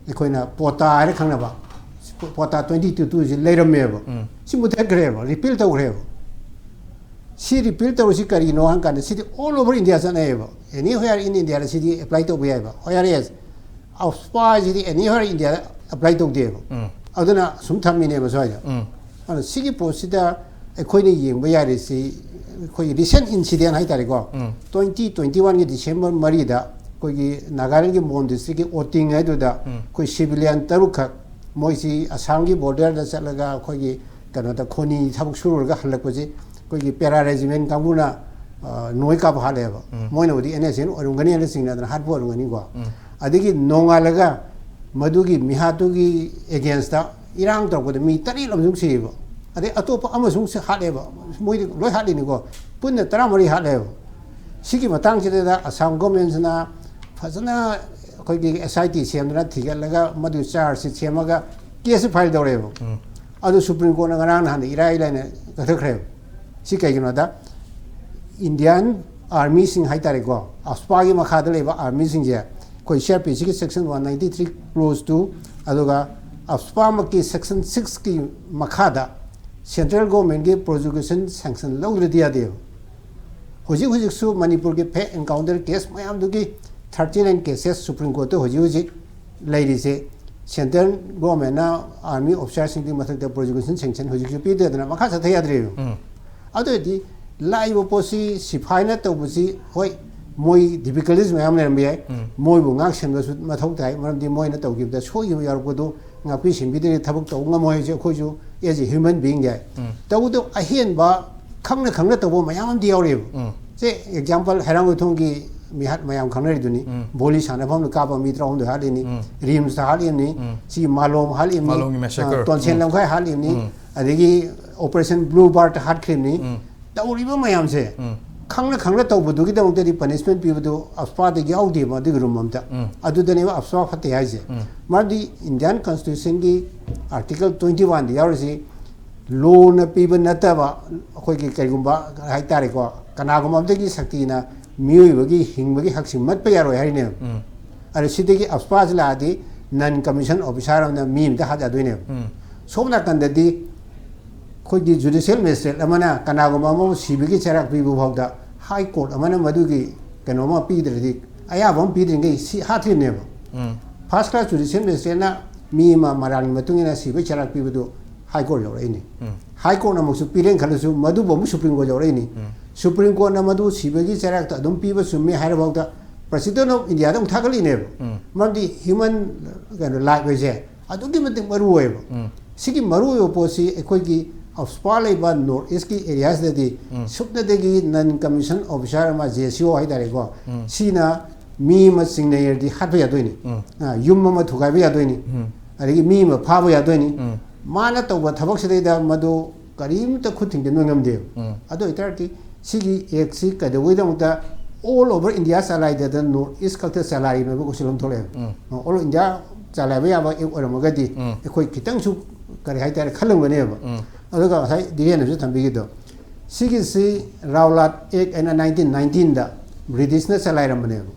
ꯑꯩꯈꯣꯏꯅ ꯄꯣꯇꯥ ꯍꯥꯏꯔ ꯈꯪꯅꯕ, ꯄꯣꯇꯥ twenty twenty two ꯁꯤ ꯂꯩꯔꯝꯃꯦꯕ꯫ ꯎꯝ꯫ ꯁꯤ ꯃꯨꯊꯠꯈ꯭ꯔꯦꯕ, ꯔꯤꯄꯤꯜ ꯇꯧꯈ꯭ꯔꯦꯕ꯫ ꯁꯤ ꯔꯤꯄꯤꯜ ꯇꯧꯔꯤꯁꯤ ꯀꯔꯤꯅꯣ ꯍꯥꯏ ꯀꯥꯟꯗ, ꯁꯤꯗꯤ all over India ꯆꯠꯅꯩꯌꯦꯕ꯫ Anywhere in India ꯗ ꯁꯤꯗꯤ ꯑꯦꯄ꯭ꯂꯥꯏ ꯇꯧꯕ ꯌꯥꯏꯕ꯫ Whereas ꯑꯐꯁꯄꯥꯁꯤꯗꯤ anywhere India ꯗ ꯑꯦꯄ꯭ꯂꯥꯏ ꯇꯧꯗꯦꯕ꯫ ꯎꯝ꯫ ꯑꯗꯨꯅ ꯁꯨꯝ ꯊꯝꯃꯤꯅꯦꯕ ꯁ꯭ꯋꯥꯏꯗ꯫ ꯎꯝ꯫ ꯑꯗꯨꯅ ꯁꯤꯒꯤ ꯄꯣꯠꯁꯤꯗ ꯑꯩꯈꯣꯏꯅ ꯌꯦꯡꯕ ꯌꯥꯔꯤꯁꯤ, ꯑꯩꯈꯣꯏꯒꯤ ꯔꯤꯁꯦꯟ ꯏꯟꯁꯤꯗꯦꯟ ꯍꯥꯏꯇꯥꯔꯦꯀꯣ, ꯎꯝ꯫ Twenty twenty one ꯒꯤ December ꯃꯔꯤꯗ ꯑꯩꯈꯣꯏꯒꯤ ꯅꯥꯒꯥꯂꯦꯟꯒꯤ ꯃꯣꯟ ꯗꯤꯁꯇ꯭ꯔꯤꯛꯀꯤ ꯑꯣꯇꯤꯡ ꯍꯥꯏꯗꯨꯗ ꯎꯝ꯫ ꯑꯩꯈꯣꯏ ꯁꯤꯚꯤꯂꯤꯌꯟ ꯇꯔꯨꯛꯈꯛ, ꯃꯣꯏꯁꯤ ꯑꯁꯥꯝꯒꯤ ꯕꯣꯔꯗꯔꯗ ꯆꯠꯂꯒ ꯑꯩꯈꯣꯏꯒꯤ ꯀꯩꯅꯣꯗ ꯈꯣꯅꯤ ꯊꯕꯛ ꯁꯨꯔꯨꯔꯒ ꯍꯜꯂꯛꯄꯁꯦ ꯑꯩꯈꯣꯏꯒꯤ ꯄꯦꯔꯥ ꯔꯦꯖꯤꯃꯦꯟ ꯀꯥꯡꯕꯨꯅ, ꯑ, ꯅꯣꯏ ꯀꯥꯞꯄ ꯍꯥꯠꯂꯦꯕ꯫ ꯎꯝ꯫ ꯃꯣꯏꯅꯕꯨꯗꯤ ꯑꯦꯟ ꯑꯦꯁ ꯑꯦꯟ ꯑꯣꯏꯔꯝꯒꯅꯤꯅ ꯆꯤꯡꯅꯗꯅ ꯍꯥꯠꯄ ꯑꯣꯏꯔꯝꯒꯅꯤꯀꯣ꯫ ꯎꯝ꯫ ꯑꯗꯒꯤ ꯅꯣꯡꯉꯥꯜꯂꯒ ꯃꯗꯨꯒꯤ ꯃꯤꯍꯥꯠꯇꯨꯒꯤ ꯑꯦꯒꯦꯟꯁꯇ ꯏꯔꯥꯡ ꯇꯧꯔꯛꯄꯗ ꯃꯤ ꯇꯔꯦꯠ ꯑꯃꯁꯨ ꯁꯤꯌꯦꯕ꯫ ꯑꯗꯩ ꯑꯇꯣꯞꯄ ꯑꯃꯁꯨ ꯁꯤ ꯍꯥꯠꯂꯦꯕ꯫ ꯃꯣꯏꯗꯤ ꯂꯣꯏ ꯍꯥꯠꯂꯤꯅꯤꯀꯣ꯫ ꯄꯨꯟꯅ ꯇꯔꯥꯃꯔꯤ ꯍꯥꯠꯂꯦꯕ꯫ ꯁꯤꯒꯤ ꯃꯇꯥꯡꯁꯤꯗ ꯑꯁꯥꯝ ꯒꯣꯔꯃꯦꯟꯁꯤꯅ ꯐꯖꯅ ꯑꯩꯈꯣꯏꯒꯤ ꯑꯦꯁ ꯑꯥꯏ ꯇꯤ ꯁꯦꯝꯗꯅ ꯊꯤꯒꯠꯂꯒ ꯃꯗꯨ ꯆꯥꯔꯖ ꯁꯤꯠ ꯁꯦꯝꯃꯒ ꯀꯦꯁꯁꯨ ꯐꯥꯏꯜ ꯇꯧꯔꯦꯕ꯫ ꯎꯝ꯫ ꯑꯗꯨ ꯁꯨꯄ꯭ꯔꯤꯝ ꯀꯣꯔꯠꯅ ꯉꯔꯥꯡ ꯅꯍꯥꯟꯗ ꯏꯔꯥꯏ ꯂꯥꯏꯅ ꯀꯛꯊꯠꯈ꯭ꯔꯦꯕ꯫ ꯁꯤ ꯀꯩꯒꯤꯅꯣꯗ, ꯏꯟꯗꯤꯌꯥꯟ ꯑꯥꯔꯃꯤꯁꯤꯡ ꯍꯥꯏꯇꯥꯔꯦꯀꯣ, ꯑꯐꯁꯄꯥꯒꯤ ꯃꯈꯥꯗ ꯂꯩꯕ ꯑꯥꯔꯃꯤꯁꯤꯡꯁꯦ ꯑꯩꯈꯣꯏ ꯁꯤ ꯑꯥꯔ ꯄꯤ ꯁꯤꯒꯤ section one ninety three clause two, ꯑꯗꯨꯒ ꯑꯐꯁꯄꯥꯃꯛꯀꯤ ꯁꯦꯛꯁꯟ six ꯀꯤ ꯃꯈꯥꯗ ꯁꯦꯟꯇ꯭ꯔꯦꯜ ꯒꯣꯔꯃꯦꯟꯒꯤ ꯄ꯭ꯔꯣꯁꯤꯀ꯭ꯌꯨꯁꯟ ꯁꯦꯡꯁꯟ ꯂꯧꯗ꯭ꯔꯗꯤ ꯌꯥꯗꯦꯕ꯫ ꯍꯧꯖꯤꯛ ꯍꯧꯖꯤꯛꯁꯨ ꯃꯅꯤꯄꯨꯔꯒꯤ ꯐꯦꯛ ꯑꯦꯟꯀꯥꯎꯟꯇꯔ ꯀꯦꯁ ꯃꯌꯥꯝꯗꯨꯒꯤ thirty nine cases ꯁꯨꯄ꯭ꯔꯤꯝ ꯀꯣꯔꯠꯇ ꯍꯧꯖꯤꯛ ꯍꯧꯖꯤꯛ ꯂꯩꯔꯤꯁꯦ, ꯁꯦꯟꯇ꯭ꯔꯦꯜ ꯒꯣꯔꯃꯦꯟꯅ ꯑꯥꯔꯃꯤ ꯑꯣꯐꯤꯁꯥꯔꯁꯤꯡꯗꯨꯒꯤ ꯃꯊꯛꯇ ꯄ꯭ꯔꯣꯁꯤꯀ꯭ꯌꯨꯁꯟ ꯁꯦꯡꯁꯟ ꯍꯧꯖꯤꯛꯁꯨ ꯄꯤꯗꯗꯅ ꯃꯈꯥ ꯆꯠꯊ ꯌꯥꯗ꯭ꯔꯦꯕ꯫ ꯎꯝ꯫ ꯑꯗꯨ ꯑꯣꯏꯔꯗꯤ ꯂꯥꯛꯏꯕ ꯄꯣꯠꯁꯤ ꯁꯤꯐꯥꯏꯅ ꯇꯧꯕꯁꯤ, ꯍꯣꯏ, ꯃꯣꯏ difficulties ꯃꯌꯥꯝ ꯂꯩꯔꯝꯕ ꯌꯥꯏ꯫ ꯃꯣꯏꯕꯨ ꯉꯥꯛ ꯁꯦꯟꯕꯁꯨ ꯃꯊꯧ ꯇꯥꯏ꯫ ꯃꯔꯝꯗꯤ ꯃꯣꯏꯅ ꯇꯧꯈꯤꯕꯗ ꯁꯣꯏꯈꯤꯕ ꯌꯥꯎꯔꯛꯄꯗꯨ ꯉꯥꯛꯄꯤ ꯁꯦꯟꯕꯤꯗ꯭ꯔꯗꯤ ꯊꯕꯛ ꯇꯧꯕ ꯉꯝꯃꯣꯏ ꯍꯥꯏꯁꯦ ꯑꯩꯈꯣꯏꯁꯨ as a human being ꯌꯥꯏ꯫ ꯇꯧꯕꯇꯕꯨ ꯑꯍꯦꯟꯕ ꯈꯪꯅ ꯈꯪꯅ ꯇꯧꯕ ꯃꯌꯥꯝ ꯑꯃꯗꯤ ꯌꯥꯎꯔꯤꯑꯕ꯫ ꯁꯦ, example, ꯍꯩꯔꯥꯡꯒꯣꯏꯊꯣꯡꯒꯤ ꯃꯤꯍꯥꯠ ꯃꯌꯥꯝ ꯈꯪꯅꯔꯤꯗꯨꯅꯤ꯫ ꯕꯣꯂꯤ ꯁꯥꯟꯅꯐꯝꯗ ꯀꯥꯞꯄ ꯃꯤ ꯇꯔꯥꯍꯨꯝꯗꯣꯏ ꯍꯥꯠꯂꯤꯅꯤ꯫ ꯔꯤꯝꯁꯇ ꯍꯥꯠꯂꯤꯕꯅꯤ꯫ ꯁꯤ ꯃꯥꯂꯣꯝ ꯍꯥꯠꯂꯤꯕꯅꯤ꯫ ꯃꯥꯂꯣꯝꯒꯤ massacre꯫ ꯑ, ꯇꯣꯟꯁꯦꯟ ꯂꯝꯈꯥꯏ ꯍꯥꯠꯂꯤꯕꯅꯤ꯫ ꯑꯗꯒꯤ Operation Blue Birdꯇ ꯍꯥꯠꯈ꯭ꯔꯤꯕꯅꯤ꯫ ꯇꯧꯔꯤꯕ ꯃꯌꯥꯝꯁꯦ ꯈꯪꯅ ꯈꯪꯅ ꯇꯧꯕꯗꯨꯒꯤꯗꯃꯛꯇꯗꯤ punishment ꯄꯤꯕꯗꯨ ꯑꯞꯁꯄꯥꯗ ꯌꯥꯎꯗꯦꯕ ꯑꯗꯨꯒꯤ room ꯑꯝꯇ꯫ ꯑꯗꯨꯗꯅꯦꯕ ꯑꯞꯁꯄꯥ ꯐꯠꯇꯦ ꯍꯥꯏꯁꯦ꯫ ꯃꯔꯝꯗꯤ Indian Constitutionꯒꯤ Article twenty oneꯗ ꯌꯥꯎꯔꯤꯁꯤ lawꯅ ꯄꯤꯕ ꯅꯠꯇꯕ, ꯑꯩꯈꯣꯏꯒꯤ ꯀꯩꯒꯨꯝꯕ ꯍꯥꯏꯇꯥꯔꯦꯀꯣ, ꯀꯅꯥꯒꯨꯝꯕ ꯑꯃꯗꯒꯤ ꯁꯛꯇꯤꯅ ꯃꯤꯑꯣꯏꯕꯒꯤ ꯍꯤꯡꯕꯒꯤ ꯍꯛꯁꯤꯡ ꯃꯠꯄ ꯌꯥꯔꯣꯏ ꯍꯥꯏꯔꯤꯅꯦꯕ꯫ ꯑꯗ ꯁꯤꯗꯒꯤ ꯑꯞꯁꯄꯥꯁꯤ ꯂꯥꯛꯑꯗꯤ non commission officer ꯑꯃꯅ ꯃꯤ ꯑꯃꯗ ꯍꯥꯠ ꯌꯥꯗꯣꯏꯅꯦꯕ꯫ ꯁꯣꯝ ꯅꯥꯀꯟꯗꯗꯤ ꯑꯩꯈꯣꯏꯒꯤ judicial magistrate ꯑꯃꯅ ꯀꯅꯥꯒꯨꯝꯕ ꯑꯃꯕꯨ ꯁꯤꯕꯒꯤ ꯆꯩꯔꯥꯛ ꯄꯤꯕ ꯐꯥꯎꯗ High Court ꯑꯃꯅ ꯃꯗꯨꯒꯤ ꯀꯩꯅꯣꯝꯃ ꯄꯤꯗ꯭ꯔꯗꯤ, ꯑꯌꯥꯕ ꯑꯃ ꯄꯤꯗ꯭ꯔꯤꯉꯩ ꯁꯤ ꯍꯥꯠꯇ꯭ꯔꯤꯕꯅꯦꯕ꯫ First class judicial magistrateꯅ ꯃꯤ ꯑꯃ ꯃꯔꯥꯜꯒꯤ ꯃꯇꯨꯡ ꯏꯟꯅ ꯁꯤꯕꯒꯤ ꯆꯩꯔꯥꯛ ꯄꯤꯕꯗꯨ High Court ꯌꯧꯔꯛꯏꯅꯤ꯫ High Courtꯅ ꯑꯃꯨꯛꯁꯨ ꯄꯤꯔꯦꯅ ꯈꯜꯂꯁꯨ, ꯃꯗꯨꯕꯨ ꯑꯃꯨꯛ Supreme Court ꯌꯧꯔꯛꯏꯅꯤ꯫ Supreme Courtꯅ ꯃꯗꯨ ꯁꯤꯕꯒꯤ ꯆꯩꯔꯥꯛꯇ ꯑꯗꯨꯝ ꯄꯤꯕ ꯆꯨꯝꯃꯤ ꯍꯥꯏꯔꯐꯥꯎꯗ President of Indiaꯗ ꯑꯃꯨꯛ ꯊꯥꯒꯠꯂꯤꯅꯦꯕ꯫ ꯃꯔꯝꯗꯤ human, ꯀꯩꯅꯣ, life ꯍꯥꯏꯁꯦ ꯑꯗꯨꯛꯀꯤ ꯃꯇꯤꯛ ꯃꯔꯨ ꯑꯣꯏꯌꯦꯕ꯫ ꯁꯤꯒꯤ ꯃꯔꯨ ꯑꯣꯏꯕ ꯄꯣꯠꯁꯤ ꯑꯩꯈꯣꯏꯒꯤ ꯑꯞꯁꯄꯥ ꯂꯩꯕ North Eastꯀꯤ areaꯁꯤꯗꯗꯤ ꯁꯨꯞꯅꯇꯒꯤ non commission officer ꯑꯃ, JCO ꯍꯥꯏꯇꯥꯔꯦꯀꯣ, ꯁꯤꯅ ꯃꯤ ꯑꯃ ꯆꯤꯡꯅꯩꯔꯗꯤ ꯍꯥꯠꯄ ꯌꯥꯗꯣꯏꯅꯤ꯫ ꯑ, ꯌꯨꯝ ꯑꯃ ꯊꯨꯒꯥꯏꯕ ꯌꯥꯗꯣꯏꯅꯤ꯫ ꯑꯗꯒꯤ ꯃꯤ ꯑꯃ ꯐꯥꯕ ꯌꯥꯗꯣꯏꯅꯤ꯫ ꯃꯥꯅ ꯇꯧꯕ ꯊꯕꯛꯁꯤꯗꯩꯗ ꯃꯗꯨ ꯀꯔꯤꯝꯇ ꯈꯨꯠ ꯊꯤꯡꯖꯤꯟꯕ ꯉꯝꯗꯦꯕ꯫ ꯑꯗꯨ ꯑꯣꯏꯇꯥꯔꯗꯤ ꯁꯤꯒꯤ actꯁꯤ ꯀꯩꯗꯧꯕꯒꯤꯗꯃꯛꯇ all over India ꯆꯂꯥꯏꯗꯗꯅ North East ꯈꯛꯇ ꯆꯂꯥꯏꯔꯤꯕꯅꯣ ꯍꯥꯏꯕ question ꯑꯃ ꯊꯣꯛꯂꯛꯑꯦꯕ꯫ All India ꯆꯂꯥꯏꯕ ꯌꯥꯕ act ꯑꯣꯏꯔꯝꯃꯒꯗꯤ ꯑꯩꯈꯣꯏ ꯈꯤꯇꯪꯁꯨ, ꯀꯔꯤ ꯍꯥꯏꯇꯥꯔꯦ, ꯈꯜꯂꯝꯒꯅꯦꯕ꯫ ꯑꯗꯨꯒ ꯉꯁꯥꯏ ꯙꯤꯔꯦꯟꯅꯁꯨ ꯊꯝꯕꯤꯈꯤꯗꯣ, ꯁꯤꯒꯤꯁꯤ Rowlatt Act ꯍꯥꯏꯅ nineteen nineteenꯗ Britishꯅ ꯆꯂꯥꯏꯔꯝꯕꯅꯦꯕ꯫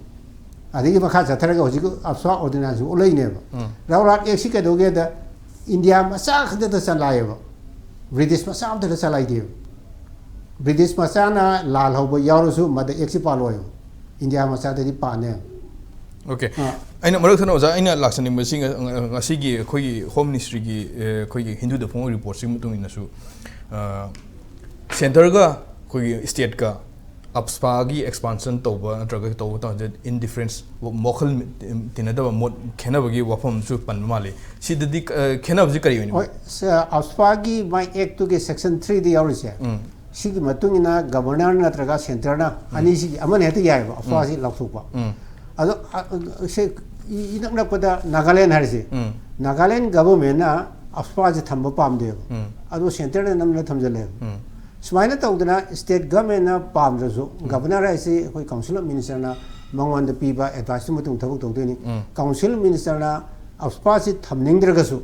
ꯑꯗꯒꯤ ꯃꯈꯥ ꯆꯠꯊꯔꯒ ꯍꯧꯖꯤꯛ ꯑꯞꯁꯄꯥ Ordinanceꯁꯨ ꯂꯩꯅꯦꯕ꯫ Rowlatt Actꯁꯤ ꯀꯩꯗꯧꯒꯦꯗ, India ꯃꯆꯥ ꯈꯛꯇꯗ ꯆꯂꯥꯏꯌꯦꯕ, British ꯃꯆꯥ ꯑꯝꯇꯗ ꯆꯂꯥꯏꯗꯦꯕ꯫ British ꯃꯆꯥꯅ ꯂꯥꯜꯍꯧꯕ ꯌꯥꯎꯔꯁꯨ ꯃꯗ actꯁꯤ ꯄꯥꯜꯂꯣꯏꯕ, India ꯃꯆꯥꯗꯗꯤ ꯄꯥꯟꯅꯦꯕ꯫ Okay꯫ ꯑꯥ꯫ ꯑꯩꯅ ꯃꯔꯛ ꯊꯠꯅ ꯑꯣꯖꯥ, ꯑꯩꯅ ꯂꯥꯛꯆꯅꯤꯡꯕꯁꯤ ꯉ-, ꯉ-, ꯉꯁꯤꯒꯤ ꯑꯩꯈꯣꯏꯒꯤ Home Ministryꯒꯤ, ꯑꯦ, ꯑꯩꯈꯣꯏꯒꯤ ꯍꯤꯟꯗꯨꯗ ꯐꯣꯡꯕ reportꯁꯤꯒꯤ ꯃꯇꯨꯡ ꯏꯟꯅꯁꯨ, ꯑ, centreꯒ ꯑꯩꯈꯣꯏꯒꯤ stateꯀ ꯑꯞꯁꯄꯥꯒꯤ ꯑꯦꯛꯁꯄꯥꯟꯁꯟ ꯇꯧꯕ ꯅꯠꯇ꯭ꯔꯒ ꯇꯧꯕ ꯃꯇꯝꯗ ꯏꯟꯗꯤꯐꯔꯦꯟꯁ, ꯋꯥꯈꯜ ꯇꯤꯟꯅꯗꯕ, ꯃꯣꯠ ꯈꯦꯠꯅꯕꯒꯤ ꯋꯥꯐꯝꯁꯨ ꯄꯟꯕ ꯃꯥꯜꯂꯤ꯫ ꯁꯤꯗꯗꯤ ꯑ, ꯈꯦꯠꯅꯕꯁꯤ ꯀꯔꯤ ꯑꯣꯏꯅꯤ? ꯍꯣꯏ꯫ ꯑꯞꯁꯄꯥꯒꯤ ꯃꯥꯏ ꯑꯦꯛꯇꯨꯒꯤ ꯁꯦꯛꯁꯟ ꯊ꯭ꯔꯤꯗ ꯌꯥꯎꯔꯤꯁꯦ, ꯎꯝ, ꯁꯤꯒꯤ ꯃꯇꯨꯡ ꯏꯟꯅ ꯒꯕꯔꯅꯔ ꯅꯠꯇ꯭ꯔꯒ ꯁꯦꯟꯇꯔꯅ ꯑꯅꯤꯁꯤꯒꯤ ꯑꯃꯅ ꯍꯦꯛꯇ ꯌꯥꯏꯑꯕ ꯑꯞꯁꯄꯥꯁꯤ ꯂꯥꯎꯊꯣꯛꯄ꯫ ꯎꯝ, ꯑꯗꯣ ꯑ, ꯑ, ꯁꯦ, ꯏ- ꯏꯅꯛ ꯅꯛꯄꯗ ꯅꯥꯒꯥꯂꯦꯟ ꯍꯥꯏꯔꯤꯁꯦ, ꯎꯝ, ꯅꯥꯒꯥꯂꯦꯟ ꯒꯕꯔꯃꯦꯟꯅ ꯑꯞꯁꯄꯥꯁꯤ ꯊꯝꯕ ꯄꯥꯝꯗꯦꯕ, ꯎꯝ, ꯑꯗꯣ ꯁꯦꯟꯇꯔꯅ ꯅꯝꯗꯅ ꯊꯝꯖꯤꯜꯂꯦꯕ꯫ ꯎꯝ, ꯁꯨꯃꯥꯏꯅ ꯇꯧꯗꯅ ꯁ꯭ꯇꯦꯠ ꯒꯕꯔꯃꯦꯟꯅ ꯄꯥꯝꯗ꯭ꯔꯁꯨ, ꯒꯕꯔꯅꯔ ꯍꯥꯏꯁꯤ ꯑꯩꯈꯣꯏ ꯀꯥꯎꯟꯁꯤꯜ ꯑꯣꯐ ꯃꯤꯅꯤꯁꯇꯔꯅ ꯃꯉꯣꯟꯗ ꯄꯤꯕ ꯑꯦꯗꯚꯥꯏꯁꯇꯨ ꯃꯇꯨꯡ ꯊꯕꯛ ꯇꯧꯗꯣꯏꯅꯤ꯫ ꯎꯝ. ꯀꯥꯎꯟꯁꯤꯜ ꯑꯣꯐ ꯃꯤꯅꯤꯁꯇꯔꯅ ꯑꯞꯁꯄꯥꯁꯤ ꯊꯝꯅꯤꯡꯗ꯭ꯔꯒꯁꯨ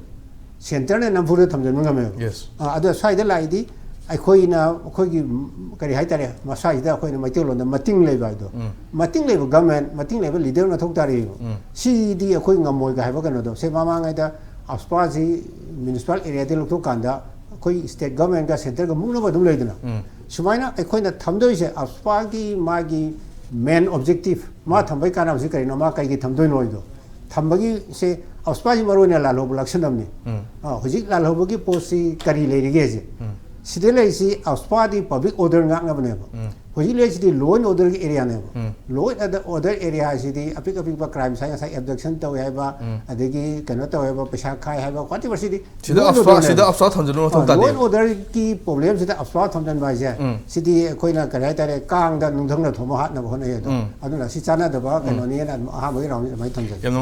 ꯁꯦꯟꯇꯔꯅ ꯅꯝꯐꯨꯗ ꯊꯝꯖꯤꯟꯕ ꯉꯝꯃꯦꯕ꯫ Yes. ꯑ, ꯑꯗꯣ ꯁ꯭ꯋꯥꯏꯗ ꯂꯥꯛꯏꯗꯤ ꯑꯩꯈꯣꯏꯅ, ꯑꯩꯈꯣꯏꯒꯤ, ꯎꯝ, ꯀꯔꯤ ꯍꯥꯏꯇꯥꯔꯦ, ꯃꯁꯥꯁꯤꯗ ꯑꯩꯈꯣꯏꯅ ꯃꯩꯇꯩꯂꯣꯟꯗ ꯃꯇꯤꯡ ꯂꯩꯕ ꯍꯥꯏꯗꯣ, ꯎꯝ. ꯃꯇꯤꯡ ꯂꯩꯕ ꯒꯕꯔꯃꯦꯟ, ꯃꯇꯤꯡ ꯂꯩꯕ ꯂꯤꯗꯔ ꯃꯊꯧ ꯇꯥꯔꯛꯑꯦꯕ꯫ ꯎꯝ. ꯁꯤꯗꯤ ꯑꯩꯈꯣꯏ ꯉꯝꯃꯣꯏꯒ ꯍꯥꯏꯕ ꯀꯩꯅꯣꯗꯣ, ꯁꯦ, ꯃꯃꯥꯡꯉꯩꯗ ꯑꯞꯁꯄꯥꯁꯤ ꯃ꯭ꯌꯨꯅꯤꯁꯤꯄꯥꯜ ꯑꯦꯔꯤꯌꯥꯗꯒꯤ ꯂꯧꯊꯣꯛꯀꯥꯟꯗ ꯑꯩꯈꯣꯏ ꯁ꯭ꯇꯦꯠ ꯒꯕꯔꯃꯦꯟꯒ ꯁꯦꯟꯇꯔꯒ ꯃꯨꯛꯅꯕ ꯑꯗꯨꯝ ꯂꯩꯗꯅ, ꯎꯝ. ꯁꯨꯃꯥꯏꯅ ꯑꯩꯈꯣꯏꯅ ꯊꯝꯗꯣꯏꯁꯦ ꯑꯞꯁꯄꯥꯒꯤ ꯃꯥꯒꯤ ꯃꯦꯟ ꯑꯣꯕꯖꯦꯛꯇꯤꯚ, ꯃꯥ ꯊꯝꯕꯒꯤ ꯀꯥꯟꯅꯕꯁꯤ ꯀꯔꯤꯅꯣ, ꯃꯥ ꯀꯩꯒꯤ ꯊꯝꯗꯣꯏꯅꯣ ꯍꯥꯏꯗꯣ, ꯊꯝꯕꯒꯤꯁꯦ ꯑꯞꯁꯄꯥꯁꯤ ꯃꯔꯨ ꯑꯣꯏꯅ ꯂꯥꯜꯍꯧꯕ ꯂꯥꯛꯁꯤꯟꯅꯕꯅꯤ꯫ ꯎꯝ. ꯑ, ꯍꯧꯖꯤꯛ ꯂꯥꯜꯍꯧꯕꯒꯤ ꯄꯣꯠꯁꯤ ꯀꯔꯤ ꯂꯩꯔꯤꯒꯦꯁꯦ, ꯎꯝ. ꯁꯤꯗ ꯂꯩꯔꯤꯁꯤ ꯑꯞꯁꯄꯥꯗꯤ ꯄꯕ꯭ꯂꯤꯛ ꯑꯣꯔꯗꯔ ꯉꯥꯛꯅꯕꯅꯦꯕ꯫ ꯎꯝ. ꯍꯧꯖꯤꯛ ꯂꯩꯔꯤꯁꯤꯗꯤ ꯂꯣ ꯑꯦꯟ ꯑꯣꯔꯗꯔꯒꯤ ꯑꯦꯔꯤꯌꯥꯅꯦꯕ꯫ ꯎꯝ. ꯂꯣ ꯑꯦꯟ ꯑꯣꯔꯗꯔ ꯑꯦꯔꯤꯌꯥ ꯍꯥꯏꯁꯤꯗꯤ ꯑꯄꯤꯛ ꯑꯄꯤꯛꯄ ꯀ꯭ꯔꯥꯏꯝ ꯁꯥꯏ, ꯉꯁꯥꯏ ꯑꯦꯕꯗꯛꯁꯟ ꯇꯧꯋꯦ ꯍꯥꯏꯕ, ꯎꯝ. ꯑꯗꯒꯤ ꯀꯩꯅꯣ ꯇꯧꯋꯦ ꯍꯥꯏꯕ, ꯄꯩꯁꯥ ꯈꯥꯏ ꯍꯥꯏꯕ, whatever, ꯁꯤꯗꯤ ꯁꯤꯗ ꯂꯣ ꯑꯦꯟ ꯑꯞꯁꯄꯥ, ꯑꯣꯔꯗꯔꯅꯦꯕ꯫ ꯁꯤꯗ ꯑꯞꯁꯄꯥ ꯊꯝꯖꯤꯜꯂꯨ ꯃꯊꯧ ꯑ, ꯇꯥꯗꯦ꯫ ꯂꯣ ꯑꯦꯟ ꯑꯣꯔꯗꯔꯒꯤ ꯄ꯭ꯔꯣꯕ꯭ꯂꯦꯝꯁꯤꯗ ꯑꯞꯁꯄꯥ ꯊꯝꯖꯤꯟꯕ ꯍꯥꯏꯁꯦ, ꯎꯝ. ꯁꯤꯗꯤ ꯑꯩꯈꯣꯏꯅ ꯀꯔꯤ ꯍꯥꯏꯇꯥꯔꯦ, ꯀꯥꯡꯗ ꯅꯨꯡꯊꯪꯅ ꯊꯣꯝꯃ ꯍꯥꯠꯅꯕ ꯍꯣꯠꯅꯩ ꯑꯗꯣ꯫ ꯎꯝ. ꯑꯗꯨꯅ ꯁꯤ ꯆꯥꯟꯅꯗꯕ ꯀꯩꯅꯣꯅꯦꯅ ꯑꯗꯨꯝ ꯑꯍꯥꯟꯕꯒꯤ ꯔꯥꯎꯟꯁꯤ ꯑꯗꯨꯃꯥꯏꯅ ꯊꯝꯖꯒꯦ꯫ ꯌꯥꯝ